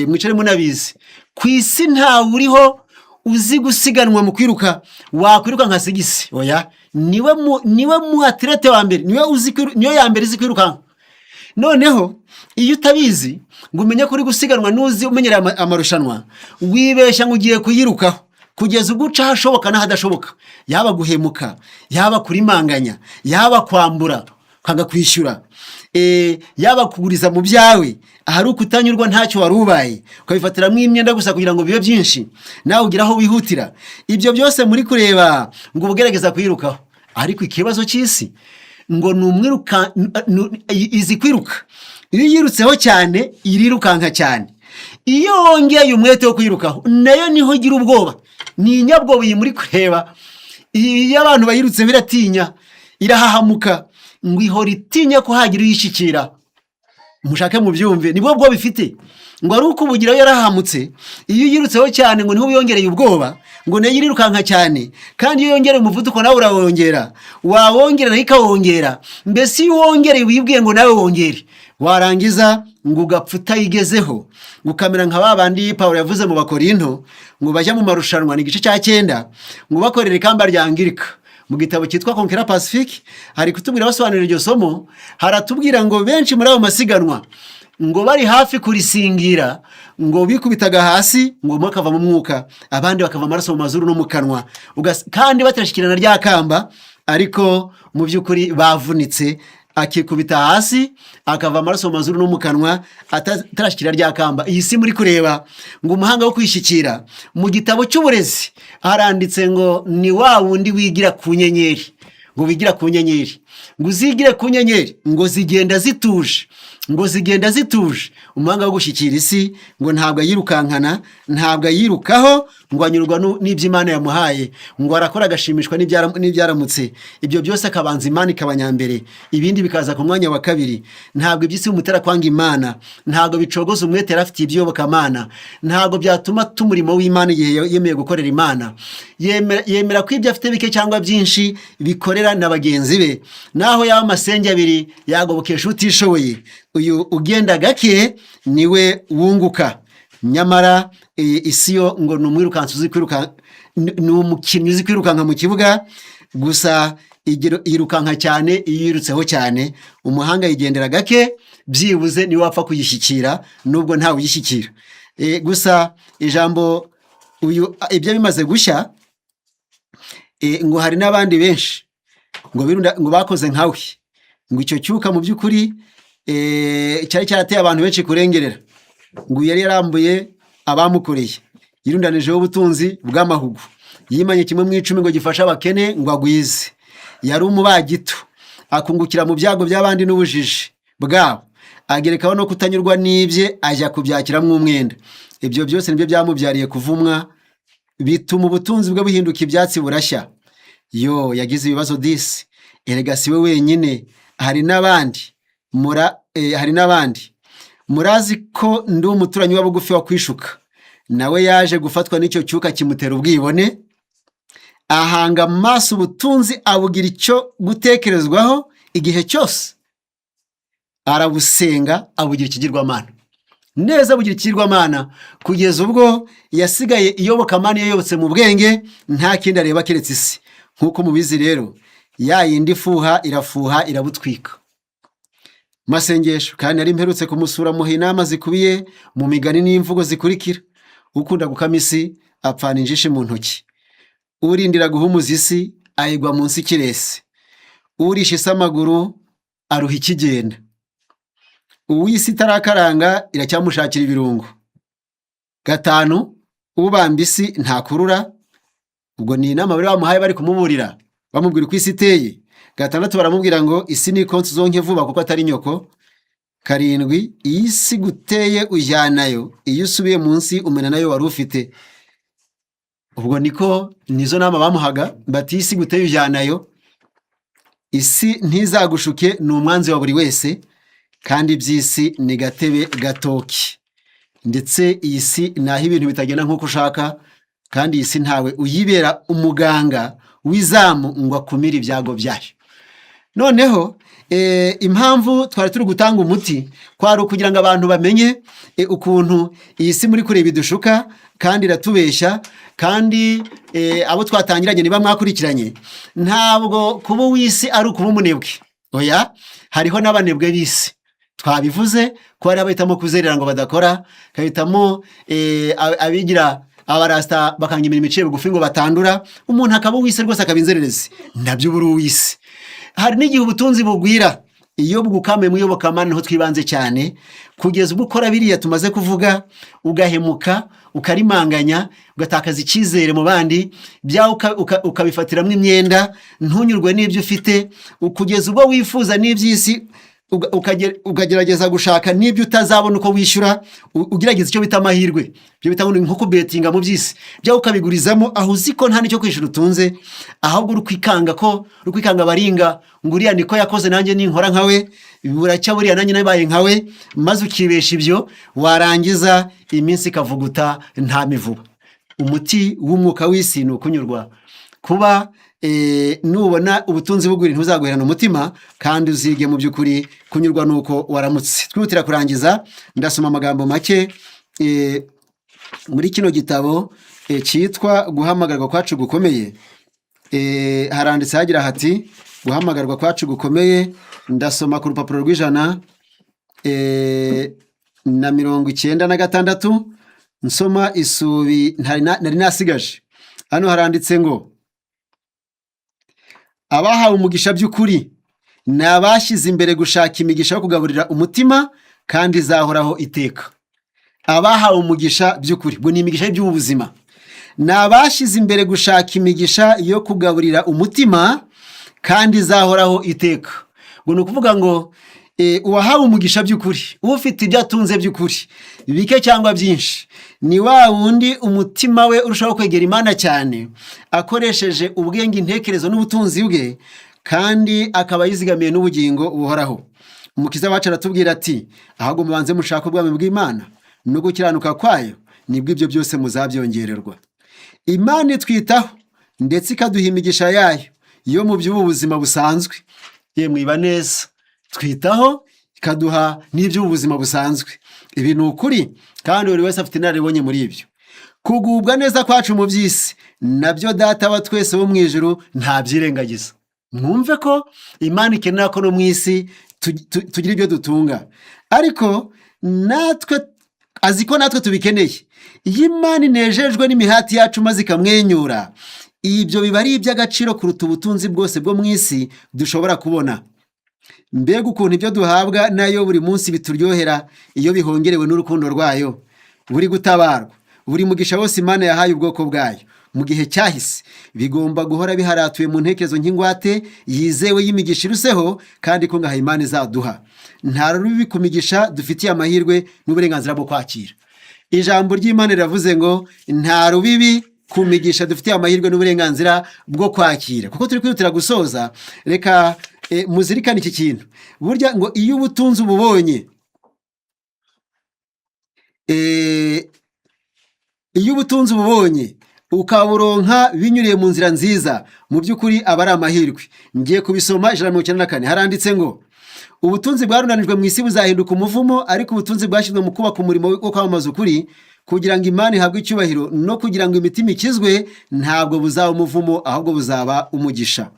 Mwicare munabizi, ku isi ntawe uriho uzi gusiganwa mu kwiruka, wakwiruka nka sigisi. Oya, niwe mu athlète wa mbere, niwe uzi niyo ya mbere izi kwirukanka. Noneho iyo utabizi ngo umenye ko uri gusiganwa n'uzi umenyereye amarushanwa, wibeshya ngo ugiye kuyirukaho kugeza ubwo uca ahashoboka n'ahadashoboka, yaba guhemuka, yaba kurimanganya, yaba kwambura ukanga kwishyura, yaba kuguriza mu byawe, ahari ukutanyurwa ntacyo wari ubaye, ukabifatiramo imyenda gusa kugira ngo bibe byinshi, nawe ugire aho wihutira. Ibyo byose muri kureba ngo uba ugerageza kuyirukaho. Ariko ikibazo cy'isi ngo ni umwiruka, izi kwiruka. Iyo uyirutseho cyane irirukanka cyane. Iyo wongeye umwete wo kwirukaho, nayo niho igira ubwoba. Ni inyabwoba iyi muri kureba. Iyo abantu bayirutse biratinya, irahahamuka, ngo ihora itinya ko hagira uyishyikira. Mushake mubyumve, nibwo bwoba ifite, ngo ari uko ubugiraho yarahamutse. Iyo uyirutseho cyane ngo niho wiyongereye ubwoba, ngo nayo irirukanka cyane. Kandi iyo yongereye umuvuduko nawe urawongera, wawongera nayo ikawongera. Mbese iyo wongereye wibwiye ngo nawe wongere, warangiza ngo ugapfa utayigezeho, ukamera nka ba bandi Pawulo yavuze mu Bakorinto ngo bajya mu marushanwa, ni igice cya 9, ngo bakorere ikamba rya Angirika. Mu gitabo cyitwa Conquérant Pacifique hari kutubwira, basobanurira iryo somo, haratubwira ngo benshi muri ayo masiganwa ngo bari hafi kurisingira, ngo bikubitaga hasi, ngo umwe akavamo umwuka, abandi bakava amaraso mu mazuru no mu kanwa, kandi batarashyikirana rya kamba, ariko mu by'ukuri bavunitse, akikubita hasi akava amaraso mu mazuru no mu kanwa atarashyikira rya kamba. Iyi si muri kureba, ngo umuhanga wo kwishyikira, mu gitabo cy'uburezi haranditse ngo ni wa wundi wigira ku nyenyeri, ngo wigira ku nyenyeri, ngo uzigire ku nyenyeri, ngo zigenda zituje, ngo zigenda zituje. Umuhanga wo gushyikira isi ngo ntabwo ayirukankana, ntabwo ayirukaho, ngo anyurwa n'ibyo Imana yamuhaye, ngo arakora agashimishwa n'ibyaramutse. Ibyo byose akabanza Imana ikaba nyambere, ibindi bikaza ku mwanya wa kabiri. Ntabwo iby'isi bimutera kwanga Imana, ntabwo bicogoza umwete yari afitiye iby'iyobokamana, ntabwo byatuma tumurimo w'Imana igihe yemeye gukorera Imana. Yemera ko ibyo afite bike cyangwa byinshi bikorera na bagenzi be, naho yaba amasenge abiri yagobokesha utishoboye. Uyu ugenda gake niwe wunguka. Nyamara isi yo ngo ni umwirukansi uzi kwiruka, ni umukinnyi uzi kwirukanka mu kibuga gusa, yirukanka cyane iyo yirutseho cyane. Umuhanga yigendera gake, byibuze niwe wapfa kuyishyikira nubwo ntawe uyishyikira. Gusa ijambo uyu ibyo bimaze gushya, ngo hari n'abandi benshi ngo birunda, ngo bakoze nkawe, ngo icyo cyuka mu by'ukuri cyari cyarateye abantu benshi kurengerera. Ngo yari yarambuye abamukoreye, yirundanijeho ubutunzi bw'amahugu, yimanye kimwe mu icumi ngo gifashe abakene ngo agwize. Yari umubagito, akungukira mu byago by'abandi n'ubujiji bwabo, agerekaho no kutanyurwa n'ibye, ajya kubyakiramo umwenda. Ibyo byose nibyo byamubyariye kuvumwa, bituma ubutunzi bwe buhinduka ibyatsi burashya. Yo, yagize ibibazo disi! Erega si we wenyine, hari n'abandi. Hari n'abandi. Murazi ko ndi umuturanyi wa bugufi wa kwishuka. Nawe yaje gufatwa n'icyo cyuka kimutera ubwibone, ahanga amaso ubutunzi, abugira icyo gutekerezwaho igihe cyose, arabusenga, abugira ikigirwamana neza, abugira ikigirwamana kugeza ubwo yasigaye iyobokamana yayobotse mu bwenge, nta kindi areba keretse isi. Nk'uko mubizi rero, ya yindi ifuha irafuha irabutwika. Masengesho kandi nari mperutse kumusura, muha inama zikubiye mu migani n'imvugo zikurikira: ukunda gukama isi apfana injishi mu ntoki, urindira guhumuza isi ayigwa munsi ikiresi, urisha isi amaguru aruha ikigenda, uw'isi itarakaranga iracyamushakira ibirungo. Gatanu, ubamba isi ntakurura. Ubwo ni inama bari bamuhaye, bari kumuburira, bamubwira uko isi iteye. Gatandatu, baramubwira ngo isi ni konti uzonke vuba kuko atari nyoko. Karindwi, iyi si guteye ujyanayo, iyo usubiye munsi umena nayo wari ufite. Ubwo niko nizo nama bamuhaga, bati isi guteye ujyanayo, isi ntizagushuke, ni umwanzi wa buri wese, kandi iby'isi ni gatebe gatoki. Ndetse iyi si ni aho ibintu bitagenda nk'uko ushaka, kandi iyi si ntawe uyibera umuganga w'izamu ngo akumire ibyago byayo. Noneho impamvu twari turi gutanga umuti kwari ukugira ngo abantu bamenye ukuntu iyi si muri kureba idushuka kandi iratubeshya. Kandi abo twatangiranye, niba mwakurikiranye, ntabwo kuba uw'isi ari ukuba umunebwe. Oya, hariho n'abanebwe b'isi. Twabivuze ko hari abahitamo kuzerera ngo badakora, bagahitamo abigira abarasita, bakanga imirimo iciye bugufi ngo batandura. Umuntu akaba uw'isi rwose, akaba inzererezi, nabyo uba uri uw'isi. Hari n'igihe ubutunzi bugwira iyo bwukame mu iyobokamana, niho twibanze cyane, kugeza ubwo ukora biriya tumaze kuvuga, ugahemuka, ukarimanganya, ugatakaza icyizere mu bandi, byawe ukabifatiramo imyenda, ntunyurwe n'ibyo ufite, kugeza ubwo wifuza n'iby'isi, ukagerageza gushaka n'ibyo utazabona uko wishyura, ugerageza icyo bita amahirwe, ibyo bita ngo ni nko kubetinga mu by'isi, byawe ukabigurizamo aho uzi ko nta n'icyo kwishyura utunze, ahubwo uri kwikanga ko uri kwikanga baringa ngo uriya niko yakoze, nanjye ninkora nkawe buracya, buriya nanjye nabaye nkawe, maze ukibesha ibyo, warangiza iminsi ikavuguta nta mivuba. Umuti w'umwuka w'isi ni ukunyurwa. Kuba nubona ubutunzi bugwira, ntuzaguherana umutima, kandi uzige mu by'ukuri kunyurwa nuko waramutse. Twihutira kurangiza, ndasoma amagambo make muri kino gitabo cyitwa Guhamagarwa Kwacu Gukomeye. Haranditse hagira hati: "Guhamagarwa kwacu gukomeye." Ndasoma ku rupapuro rw'ijana na 96, nsoma isubi nari nasigaje. Hano haranditse ngo: "Abahawe umugisha by'ukuri ni abashyize imbere gushaka imigisha yo kugaburira umutima kandi izahoraho iteka." Abahawe umugisha by'ukuri, ngo ni imigisha y'iby'ubu buzima, ni abashyize imbere gushaka imigisha yo kugaburira umutima kandi izahoraho iteka. Ngo ni ukuvuga ngo uwahawe umugisha by'ukuri, ufite ibyo atunze by'ukuri, bike cyangwa byinshi, ni wa wundi umutima we urushaho kwegera Imana cyane akoresheje ubwenge, intekerezo n'ubutunzi bwe, kandi akaba yizigamiye n'ubugingo buhoraho. Umukiza wacu aratubwira ati: "Ahubwo mubanze mushake ubwami bw'Imana no gukiranuka kwayo, nibwo ibyo byose muzabyongererwa." Imana itwitaho ndetse ikaduha imigisha yayo yo mu by'ubu buzima busanzwe. Yemwe, iba neza, twitaho, ikaduha n'iby'ubu buzima busanzwe. Ibi ni ukuri kandi buri wese afite inararibonye muri ibyo. Kugubwa neza kwacu mu by'isi nabyo Data wa twese wo mu ijuru ntabyirengagiza. Mwumve ko Imana ikenera ko no mu isi tugira ibyo dutunga, ariko natwe azi ko natwe tubikeneye. Iyo Imana inejejwe n'imihati yacu maze ikamwenyura, ibyo biba ari iby'agaciro kuruta ubutunzi bwose bwo mu isi dushobora kubona. Mbega ukuntu ibyo duhabwa nayo buri munsi bituryohera iyo bihongerewe n'urukundo rwayo! Buri gutabarwa, buri mugisha wose Imana yahaye ubwoko bwayo mu gihe cyahise, bigomba guhora biharatuye mu ntekerezo nk'ingwate yizewe y'imigisha iruseho kandi ikungahaye Imana izaduha. Nta rubibi ku migisha dufitiye amahirwe n'uburenganzira bwo kwakira. Ijambo ry'Imana riravuze ngo nta rubibi ku migisha dufitiye amahirwe n'uburenganzira bwo kwakira. Kuko turi kwihutira gusoza, reka muzirikane iki kintu. Burya ngo iyo ubutunzi ububonye, iyo ubutunzi ububonye ukaburonka binyuriye mu nzira nziza, mu by'ukuri aba ari amahirwe. Ngiye kubisoma, 194, haranditse ngo: "Ubutunzi bwarunanijwe mu isi buzahinduka umuvumo, ariko ubutunzi bwashyizwe mu kubaka umurimo wo kwamamaza ukuri kugira ngo Imana ihabwe icyubahiro no kugira ngo imitima ikizwe, ntabwo buzaba umuvumo, ahubwo buzaba umugisha.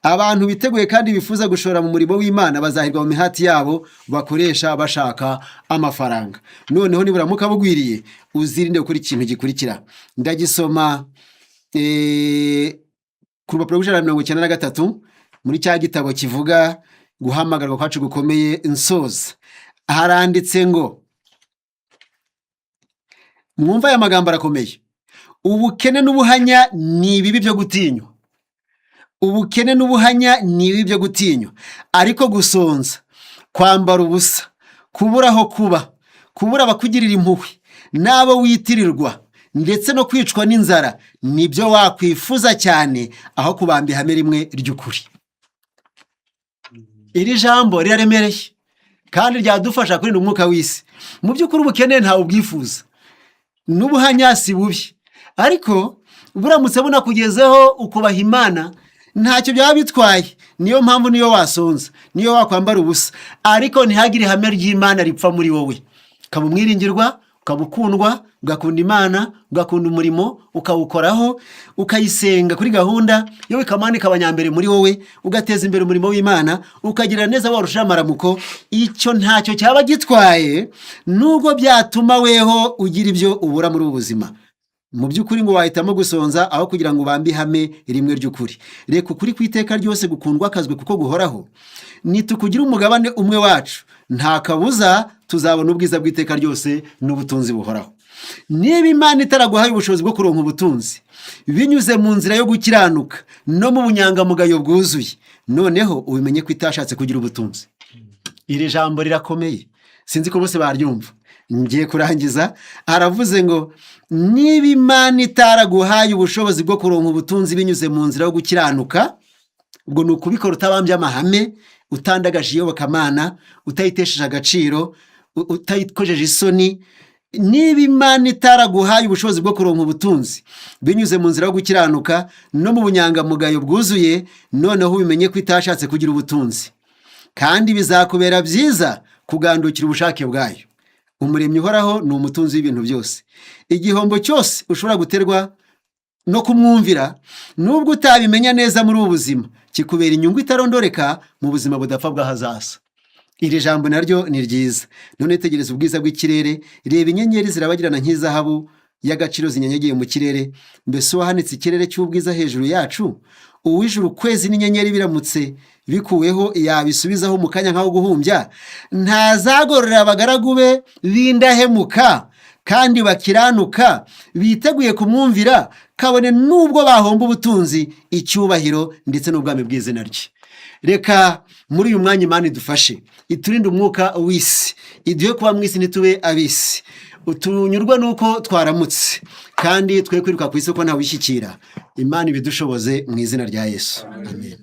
Abantu biteguye kandi bifuza gushora mu murimo w'Imana bazahirwa mu mihati yabo bakoresha bashaka amafaranga. Noneho niburamuka bugwiriye, uzirinde gukora ikintu gikurikira." Ndagisoma ku rupapuro rw'193 muri cya gitabo kivuga Guhamagarwa Kwacu Gukomeye. Nsoza, haranditse ngo, mwumva aya magambo arakomeye: "Ubukene n'ubuhanya ni ibibi byo gutinywa. Ubukene n'ubuhanya ni ibibi byo gutinywa, ariko gusonza, kwambara ubusa, kubura aho kuba, kubura abakugirira impuhwe n'abo witirirwa, ndetse no kwicwa n'inzara, nibyo wakwifuza cyane aho kubamba ihame rimwe ry'ukuri." Iri jambo riraremereye kandi ryadufasha kurinda umwuka w'isi. Mu by'ukuri ubukene ntawe ubwifuza, n'ubuhanya si bubi, ariko buramutse bunakugezeho ukubaha Imana, ntacyo byaba bitwaye. Niyo mpamvu niyo wasonza, niyo wakwambara ubusa, ariko ntihagire ihame ry'Imana ripfa muri wowe, ukaba umwiringirwa. Ukaba ukundwa, ugakunda Imana, ugakunda umurimo, ukawukoraho, ukayisenga kuri gahunda yewe, ikamana ikaba nyambere muri wowe, ugateza imbere umurimo w'Imana, ukagirira neza warushaho amaramuko. Icyo ntacyo cyaba gitwaye nubwo byatuma weho ugira ibyo ubura muri ubu buzima. Mu by'ukuri ngo wahitamo gusonza aho kugira ngo ubambe ihame rimwe ry'ukuri. Reka ukuri ku iteka ryose gukundwa akazwe kuko guhoraho. Nitukugira umugabane umwe wacu, nta kabuza tuzabona ubwiza bw'iteka ryose n'ubutunzi buhoraho. Niba Imana itaraguhaye ubushobozi bwo kuronka ubutunzi binyuze mu nzira yo gukiranuka no mu bunyangamugayo bwuzuye, noneho ubimenye ko itashatse kugira ubutunzi. Iri jambo rirakomeye, sinzi ko bose baryumva. Ngiye kurangiza. Aravuze ngo niba Imana itaraguhaye ubushobozi bwo kuronka ubutunzi binyuze mu nzira yo gukiranuka, ubwo ni ukubikora utabambye amahame, utandagaje iyobokamana, utayitesheje agaciro, utayikojeje isoni. Niba Imana itaraguhaye ubushobozi bwo kuronka ubutunzi binyuze mu nzira yo gukiranuka no mu bunyangamugayo bwuzuye, noneho ubimenye ko itashatse kugira ubutunzi, kandi bizakubera byiza kugandukira ubushake bwayo. Umuremyi uhoraho ni umutunzi w'ibintu byose. Igihombo cyose ushobora guterwa no kumwumvira, nubwo utabimenya neza muri ubu buzima, kikubera inyungu itarondoreka mu buzima budapfa bw'ahazaza. Iri jambo naryo ni ryiza. None tegereza ubwiza bw'ikirere, reba inyenyeri zirabagirana nk'izahabu y'agaciro zinyanyagiye mu kirere. Mbese uwahanitse ikirere cy'ubwiza hejuru yacu, uw'ijuru, ukwezi n'inyenyeri, biramutse bikuweho yabisubizaho mu kanya nk'aho guhumbya, ntazagororera abagaragu be b'indahemuka kandi bakiranuka, biteguye kumwumvira, kabone n'ubwo bahomba ubutunzi, icyubahiro ndetse n'ubwami bw'izina rye? Reka muri uyu mwanya Imana idufashe, iturinde umwuka w'isi, iduhe kuba mu isi ntitube ab'isi. Tunyurwe n'uko twaramutse kandi twe kwiruka ku isoko ntawishyikira. Imana ibidushoboze mu izina rya Yesu, amen.